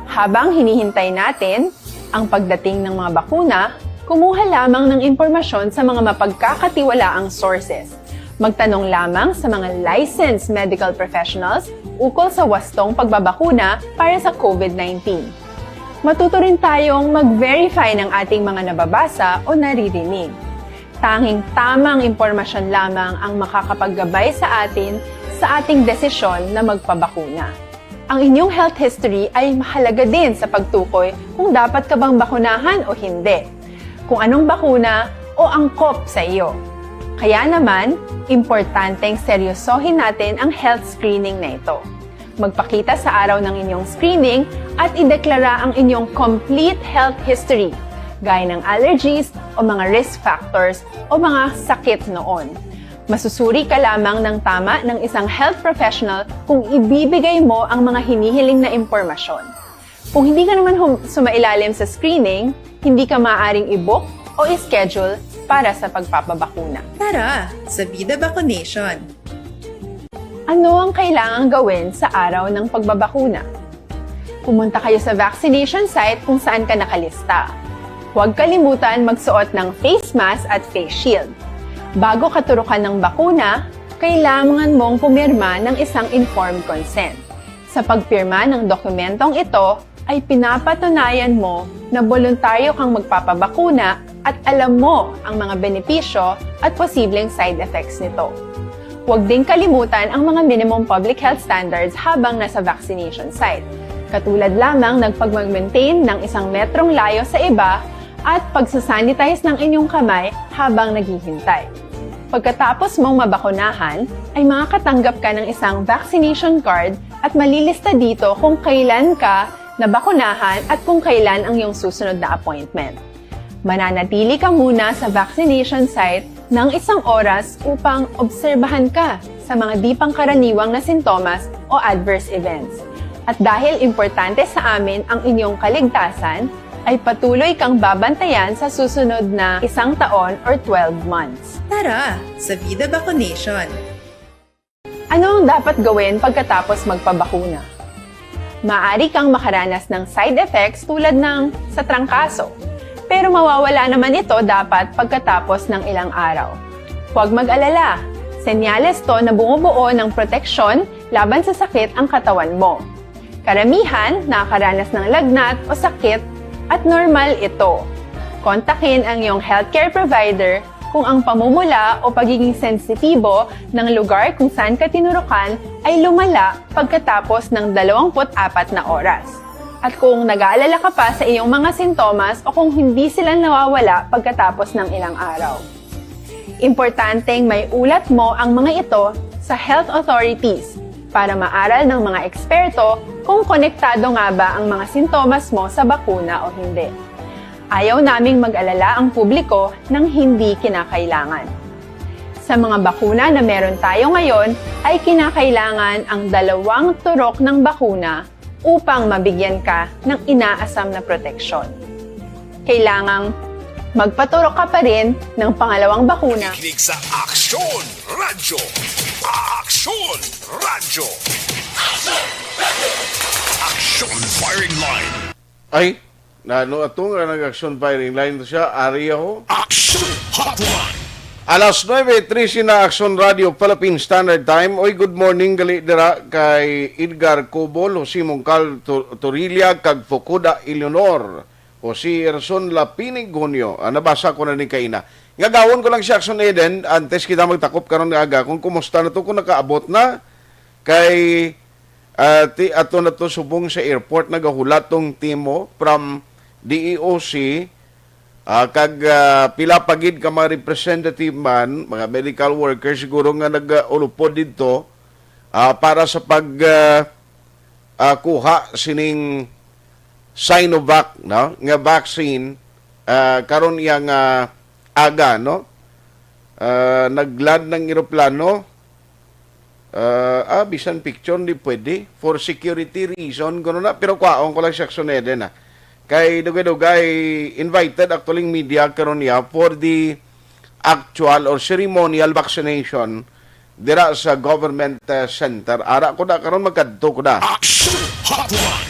Habang hinihintay natin ang pagdating ng mga bakuna, kumuha lamang ng impormasyon sa mga mapagkakatiwalaang sources. Magtanong lamang sa mga licensed medical professionals ukol sa wastong pagbabakuna para sa COVID nineteen. Matuto rin tayong mag-verify ng ating mga nababasa o naririnig. Tanging tamang impormasyon lamang ang makakapaggabay sa atin sa ating desisyon na magpabakuna. Ang inyong health history ay mahalaga din sa pagtukoy kung dapat ka bang bakunahan o hindi, kung anong bakuna o angkop sa iyo. Kaya naman, importanteng seryosohin natin ang health screening na ito. Magpakita sa araw ng inyong screening at ideklara ang inyong complete health history, gaya ng allergies o mga risk factors o mga sakit noon. Masusuri ka lamang ng tama ng isang health professional kung ibibigay mo ang mga hinihiling na impormasyon. Kung hindi ka naman hum- sumailalim sa screening, hindi ka maaaring i-book o i-schedule para sa pagpapabakuna. Tara sa Vida Vaccination! Ano ang kailangang gawin sa araw ng pagbabakuna? Pumunta kayo sa vaccination site kung saan ka nakalista. Huwag kalimutan magsuot ng face mask at face shield. Bago katurukan ng bakuna, kailangan mong pumirma ng isang informed consent. Sa pagpirma ng dokumentong ito, ay pinapatunayan mo na boluntaryo kang magpapabakuna at alam mo ang mga benepisyo at posibleng side effects nito. Huwag ding kalimutan ang mga minimum public health standards habang nasa vaccination site, katulad lamang ng pagmag-maintain ng isang metrong layo sa iba at pagsasanitize ng inyong kamay habang naghihintay. Pagkatapos mong mabakunahan, ay makakatanggap ka ng isang vaccination card at malilista dito kung kailan ka nabakunahan at kung kailan ang iyong susunod na appointment. Mananatili ka muna sa vaccination site ng isang oras upang obserbahan ka sa mga di pangkaraniwang na sintomas o adverse events. At dahil importante sa amin ang inyong kaligtasan, ay patuloy kang babantayan sa susunod na isang taon or twelve months. Tara sa Vida Vaccination! Ano ang dapat gawin pagkatapos magpabakuna? Maaari kang makaranas ng side effects tulad ng sa trangkaso, pero mawawala naman ito dapat pagkatapos ng ilang araw. Huwag mag-alala, senyales to na bumubuo ng proteksyon laban sa sakit ang katawan mo. Karamihan nakakaranas ng lagnat o sakit at normal ito. Kontakin ang iyong healthcare provider kung ang pamumula o pagiging sensitibo ng lugar kung saan ka tinurukan ay lumala pagkatapos ng dalawampu't apat na oras. At kung nag-aalala ka pa sa iyong mga sintomas o kung hindi sila nawawala pagkatapos ng ilang araw. Importanteng may ulat mo ang mga ito sa health authorities para maaral ng mga eksperto kung konektado nga ba ang mga sintomas mo sa bakuna o hindi. Ayaw naming mag-alala ang publiko ng hindi kinakailangan. Sa mga bakuna na meron tayo ngayon ay kinakailangan ang dalawang turok ng bakuna upang mabigyan ka ng inaasam na proteksyon. Kailangang magpaturok ka pa rin ng pangalawang bakuna. Nakikinig sa Aksyon Radyo. Aksyon Radyo. Aksyon Firing Line. Ay, nano ato nga nag-action firing line to siya, ari ako. Aksyon Hotline. Alas nuebe trese na, Aksyon Radio Philippine Standard Time. Oy, good morning gali dira kay Edgar Cobol, Jose Mongcal Tu- Torilla, kag Fukuda Eleanor, o si Erson Lapinig Junio. Ah, nabasa ko na ni kaina. Nga gawon ko lang si Aksyon Eden, antes kita magtakop karon nga aga, kung kumusta na to, kung nakaabot na, kay ah, ti ato na to subong sa airport, nagahulat tong team mo from D E O C, ah, kag ah, pila pa gid ka mga representative man, mga medical workers siguro nga nag-ulupod didto, ah, para sa pag ah, ah, kuha sining Sinovac, no, nga vaccine, ah, karon iya nga aga, no? Ah, nag-land ng eroplano. Ah, ah, bisan picture hindi pwede for security reason, kuno na. Pero kwaon ko lang si Aksyon Eden, ah. Kay dugay-dugay invited actually ang media karon niya for the actual or ceremonial vaccination dira sa government ah, center. Ara ko na karon, magkadto ko na. Aksyon Hotline.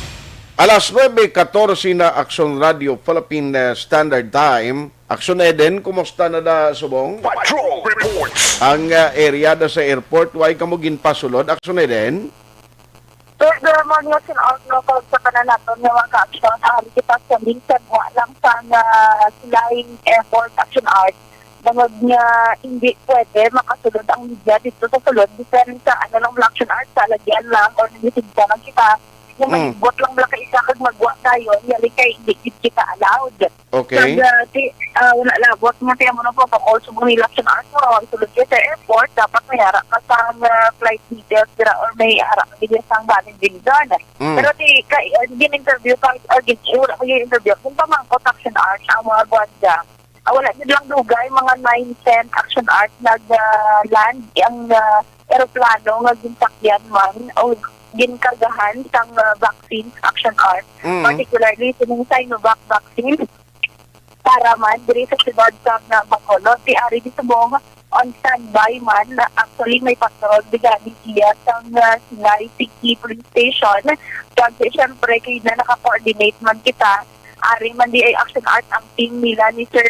Alas nuebe katorse na, Aksyon Radio Philippine ah, Standard Time. Aksyon Eden, kumusta na da subong? Patrol Reports. Ang ah, area da sa airport, way kamo ginpasulod, Aksyon Eden? Sir, good morning, Action Art. No, kag sa kanan naton nga mga ka-action, um, kita sa link sa buwa lang sa nga Silay Airport, Action Art. Bangod nga hindi pwede makasulod ang media dito sa sulod, bisan sa ano lang, Action Art, sa lagyan lang or nagsisigda lang kita. Nga Mm. malibot lang bala ka isa kag magwa dayon, yari kay hindi gid kita allowed. Okay. Kag, ah, ti, ah, wala labot nga ti amo na protocol subong ni Action Art, no, ang sulod ka sa airport, dapat may ara ka sa ah, flight details dira or may ara ka dira sa valid reason. Mm. Pero ti kay uh, gin-interview pa or gin wala ko gin-interview kung pamangkot, Action Art, ang mga gwardya. Ah, wala gid lang dugay, mga nine ten, Action Art, nag ah, land ang ah, eroplano nga ginsakyan man o ginkargahan sang ah, vaccine, Action Art, Mm. particularly sining Sinovac vaccine para man diri sa siyudad sang ah, Bacolod. Ti ari di subong on standby man. Actually, may patrol digani iya sang ah, Silay City Police Station. Kag siyempre, kay na naka-coordinate man kita, ari man di ay Action Art ang team nila ni Sir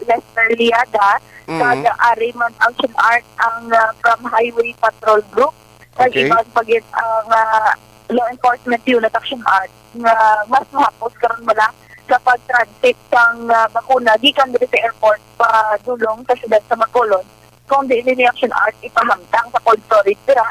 Lester Liada. Mm. Kag ari man Action Art ang ah, from Highway Patrol Group. Kag Okay. iban pa gid ang ah, law enforcement unit, Action Art, nga mas mahapos karon bala sa pag-transit sang ah, bakuna gikan diri sa airport padulong sa siyudad sa Bacolod, kung diin ni Action Art ipahamtang sa cold storage dira.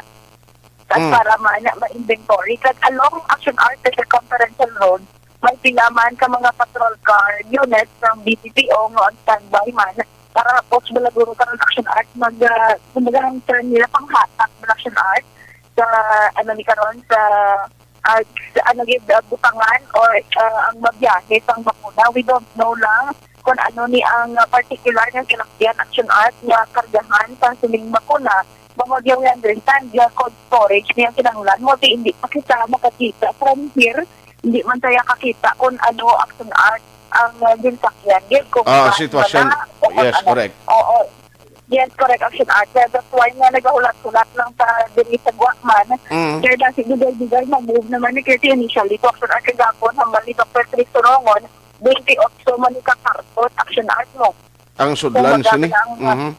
Kag Mm. para man ma-inventory. Kag along Action Art sa Circumferential Road, may pila man ka mga patrol car units ng B P P O nga on standby man para hapos bala guro karon, Action Art, mag, ah, kumbaga, ang term nila, panghatak bala, Action Art, sa, ano ni karon, sa, ah, sa, ano gid, ah, butangan or ah, ang mabiyahe sang bakuna. We don't know lang kung ano ni ang ah, particular nga kinakyan, Action Art, nga kargahan sang sining bakuna. Bangod nga we understand nga cold storage ni ang kinahanglan mo, ti hindi pa kita makakita from here. Hindi man tayo kakita kung ano, Action Art, ang ah, ginsakyan gid, kung Ah, saan sitwasyon. bala, o kung Yes, ano. correct. Oo. Yes, correct, Action Art. Kaya that's why nga nagahulat-hulat lang sa diri sa Guaman. Mm. Kaya dahil dugay-dugay, mag-move naman ni Kitty initially to Action Art kagapon, hambal ni Doctor Chris Turongon, twenty-eight man ni kakartot, Action Art mo. Ang sudlan Kumbaga, sini. ang, Mhm.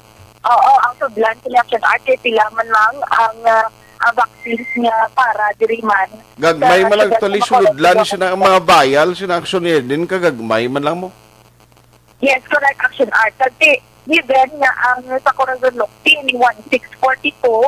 Oo, ang sudlan sini, Action Art, kay pila man lang ang ah, ah, vaccines nga para diri man Gagmay sa man lang, actually, sa mga sulod lang Corazon. Sina ang mga vial, sina Action Eden, kagagmay man lang mo. Yes, correct, Action Art. Kasi given nga ang sa Corazon Locsin, one six forty-two,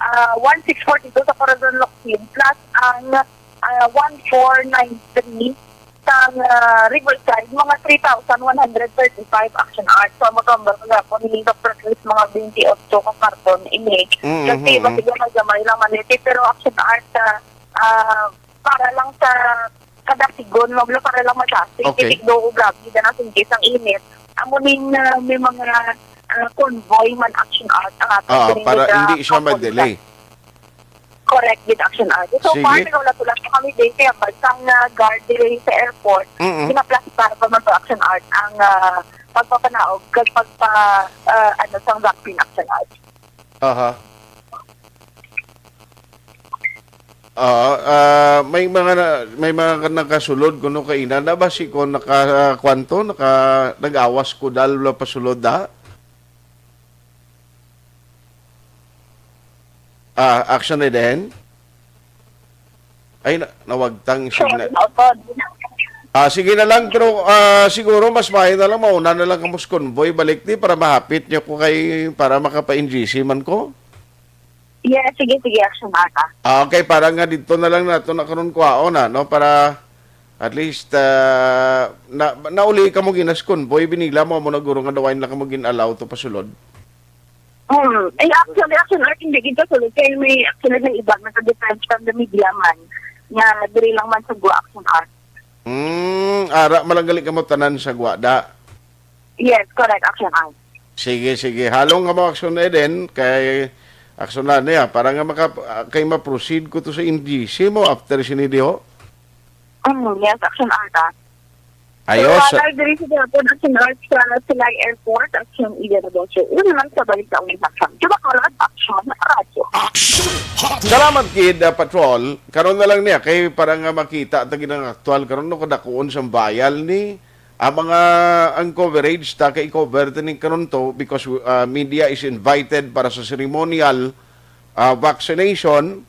ah, one six forty-two sa Corazon Locsin, plus ang, ah, one four nine three sa, ah, Riverside, mga three thousand one hundred thirty-five, Action Art. So, ang matumbal ko gapon ni Doctor Chris, mga twenty-eight ka karton ini. Mm, Kasi, mm, mm. Basta yung may gamay lang man ito. Pero Action Art, ah, ah, para lang sa kadasigon, no? Wala, para lang madasig. Okay. Titigdo ko, grabe, na nasingkis ang init. Amo ning, ah, may mga, ah, convoy man, Action Art, ang ato Ah, sining para sa hindi siya Kapulisan. Ma-delay. Correct, with Action Art. So far, Sige. Nagaulat-ulat pa kami din, kaya bansang, ah, guard diri sa airport, Mm-mm. Pinaplastar pa man to, Action Art, ang, ah, pagpapanaog kag pagpa, ah, ano, sang vaccine, Action Art. Aha. Ah, ah, may mga na, may mga ka-, nakasulod kuno kaina na ba si kon naka, ah, kwanto, naka, nag-awas ko dal wala pasulod da? Ah, Action Eden? Ay, na, nawagtang Sure, signal. Opo. Ah, sige na lang, pero, ah, siguro mas maayo na lang mauna na lang kamo sa convoy balik di para mahapit niyo ko kay, para makapa-N G C man ko. Yes, sige, sige, Action Art, ah. Ah, okay, para nga dito na lang nato na karon kuhaon na, no? Para at least, ah, na, nauli kamo ginas convoy, binila mo, mo na guro nga daw na kamo gin-allow to pasulod. Hmm. Ay, actually, Action Art, hindi gid kasulod. Kaya may actually may iba, naka-depend from the media man, nga diri lang man sa Gua, Action Art. Hmm, ara, malang gali kamo tanan sa Gua, da? Yes, correct, Action Art. Sige, sige. Halong kamo, Action Eden, kay Action na niya. Para nga maka, kay ma-proceed ko to sa N G C mo after sini diho. Mm, yes, Action Art, ah. Ayos. So, ah, live diri sa Japon, Action Art sa Silay Airport, Action Ida Negosyo. Una lang sa balik sa uling Action. Diba, Color Action Radyo. Action Hotline. Salamat, Kid, ah, Patrol. Karon na lang niya, kay para nga makita ta gid ang aktual karon, no, kadakuon sang vial ni, ang mga, ang coverage ta kay cover tani karon to because, ah, media is invited para sa ceremonial, ah, vaccination,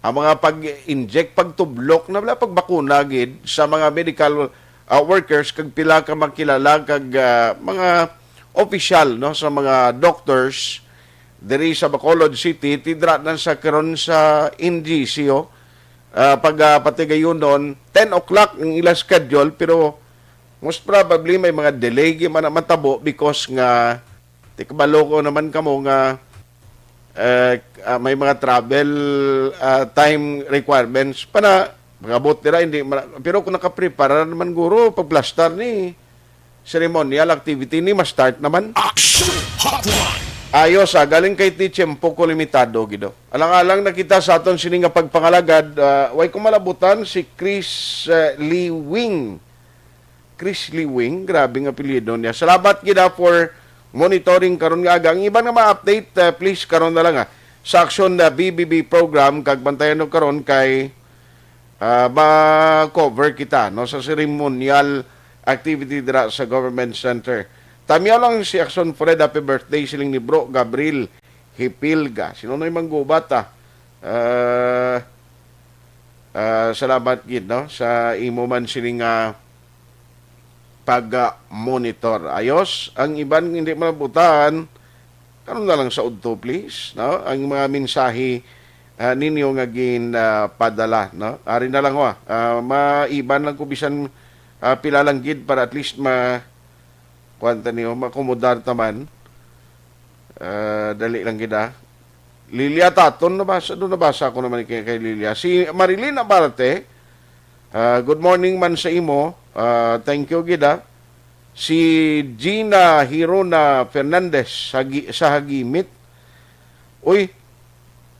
ang mga pag-inject, pagtublok na wala pagbakuna gid sa mga medical, ah, workers kag pila ka makilala kag, ah, mga opisyal, no, sa mga doctors diri sa Bacolod City, tidra na sa karon sa N G C, oh. Ah, pag, ah, patigayunon, ten o'clock ang ila schedule, pero most probably may mga delay gyud man ang matabo because nga, ti kabalo ko naman kamo nga, eh, ah, may mga travel, ah, time requirements pa na, mag-abot nila, hindi mara-, pero kung nakaprepara naman guro, pagplastar ni ceremonial activity ni ma-start naman. Action Hotline. Ayos, ah, galing kay Tichempo ko limitado, gido. Alang-alang na kita sa aton sini nga pagpangalagad, ah, way ko malabutan si Chris, eh, Lee Wing. Chris Lee Wing, grabe nga apelyido niya. Salamat gid, ah, for monitoring karon nga aga. Ang iban nga ma-update, ah, please karon na lang, ah, sa Action na B B B program kag bantayan no karon kay, ah, ma-cover kita, no, sa ceremonial activity dira sa Government Center. Tamyaw lang si Action Fred, happy birthday siling ni Bro Gabriel Hipilga. Sino na yung manggubat, ah? Ah, ah, salamat gid, no, sa imo man sining, ah, pag-monitor. Ayos, ang iban hindi malabutan, karon na lang sa udto, please, no? Ang mga mensahe, ah, ninyo nga gin, ah, padala, no? Ari na lang, wa. Ah, maiban lang ko bisan, ah, pila lang gid para at least ma-, kuwan ta niyo, makomodar ta man. Ah, dali lang gid, ah. Lilia Taton, nabasa, do nabasa ko naman kay, kay Lilia. Si Marilyn Abarte, ah, good morning man sa imo. Ah, thank you gid, ah. Si Gina Hirona Fernandez sa Gi-, sa Hagimit. Uy,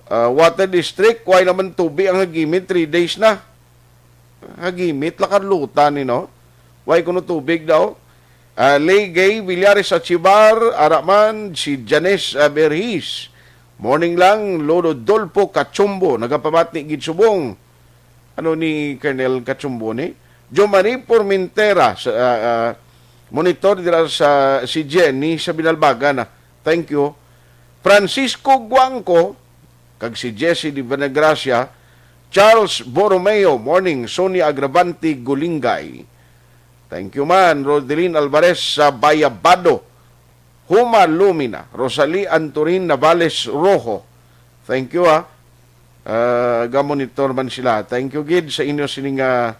ah, water district, why naman tubi ang Hagimit? Three days na. Hagimit, lakarlutan ni, no? Way kuno tubig daw. Ah, Lay Gay Villares Achibar, ara man, si Janes, ah, Berhis. Morning lang, Lolo Dolpo Cachumbo, nagapamati gid subong. Ano ni Colonel Cachumbo ni? Jomari Formentera, sa, ah, ah, monitor dira sa si Jenny sa Binalbagan, ah. Thank you. Francisco Guangco, Kag si Jesse Di Buenagracia, Charles Borromeo, morning, Sonia Agravante Gulingay. Thank you man, Rodeline Alvarez sa Bayabado. Huma Lumina, Rosalie Antorin Navales Rojo. Thank you, ah. Ah, ga-monitor man sila. Thank you gid sa inyo sining, ah,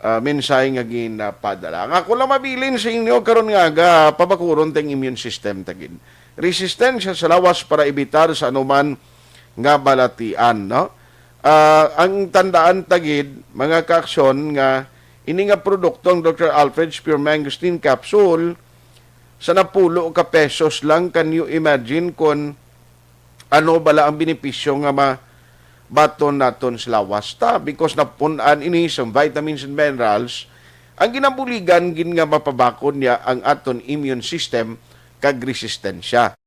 ah, mensahe nga ginapadala. Ang ako lang mabilin sa inyo karon nga aga, pabakuron tang immune system ta gid. Resistensya sa lawas para ebitar sa anuman nga balatian, no? Ah, ang tandaan ta gid, mga kaaksyon, nga ini nga produkto, ang Doctor Alfred's Pure Mangosteen Capsule, sa napulo ka pesos lang. Can you imagine kung ano bala ang benepisyo nga mabaton naton sa lawas ta? Because napun-an ini sa vitamins and minerals, ang ginabuligan gid nga mapabakod niya ang aton immune system kag resistensya.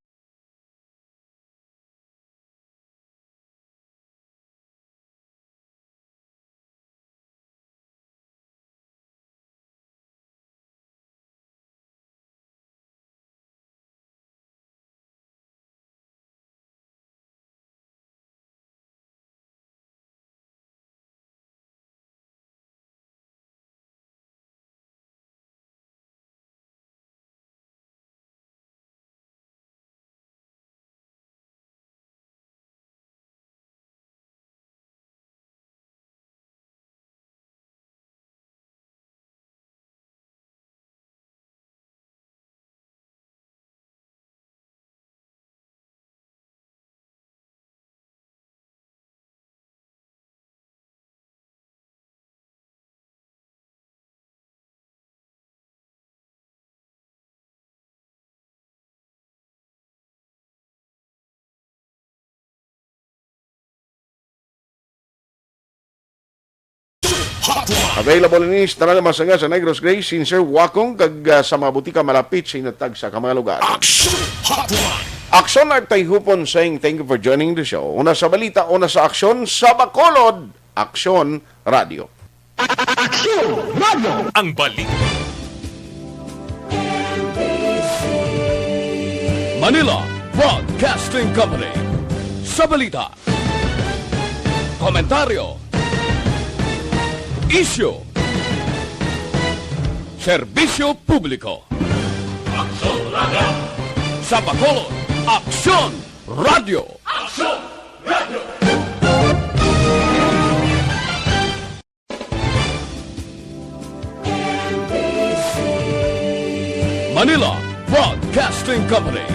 Available ini sa tanan nga mga sanga sa Negros Gray, Sincere, Wacong, kag, ah, sa mga butika malapit sa inyo tagsa ka mga lugar. Aksyon Hotline. Aksyon Artay Hupon saying thank you for joining the show. Una sa balita, una sa aksyon, sa Bacolod, Aksyon Radio. Aksyon Radio. Ang balik. Manila Broadcasting Company. Sa balita, komentaryo, isyu, serbisyo publiko. Aksyon Radio. Sa Bacolod, Aksyon Radio. Aksyon Radio. Manila Broadcasting Company.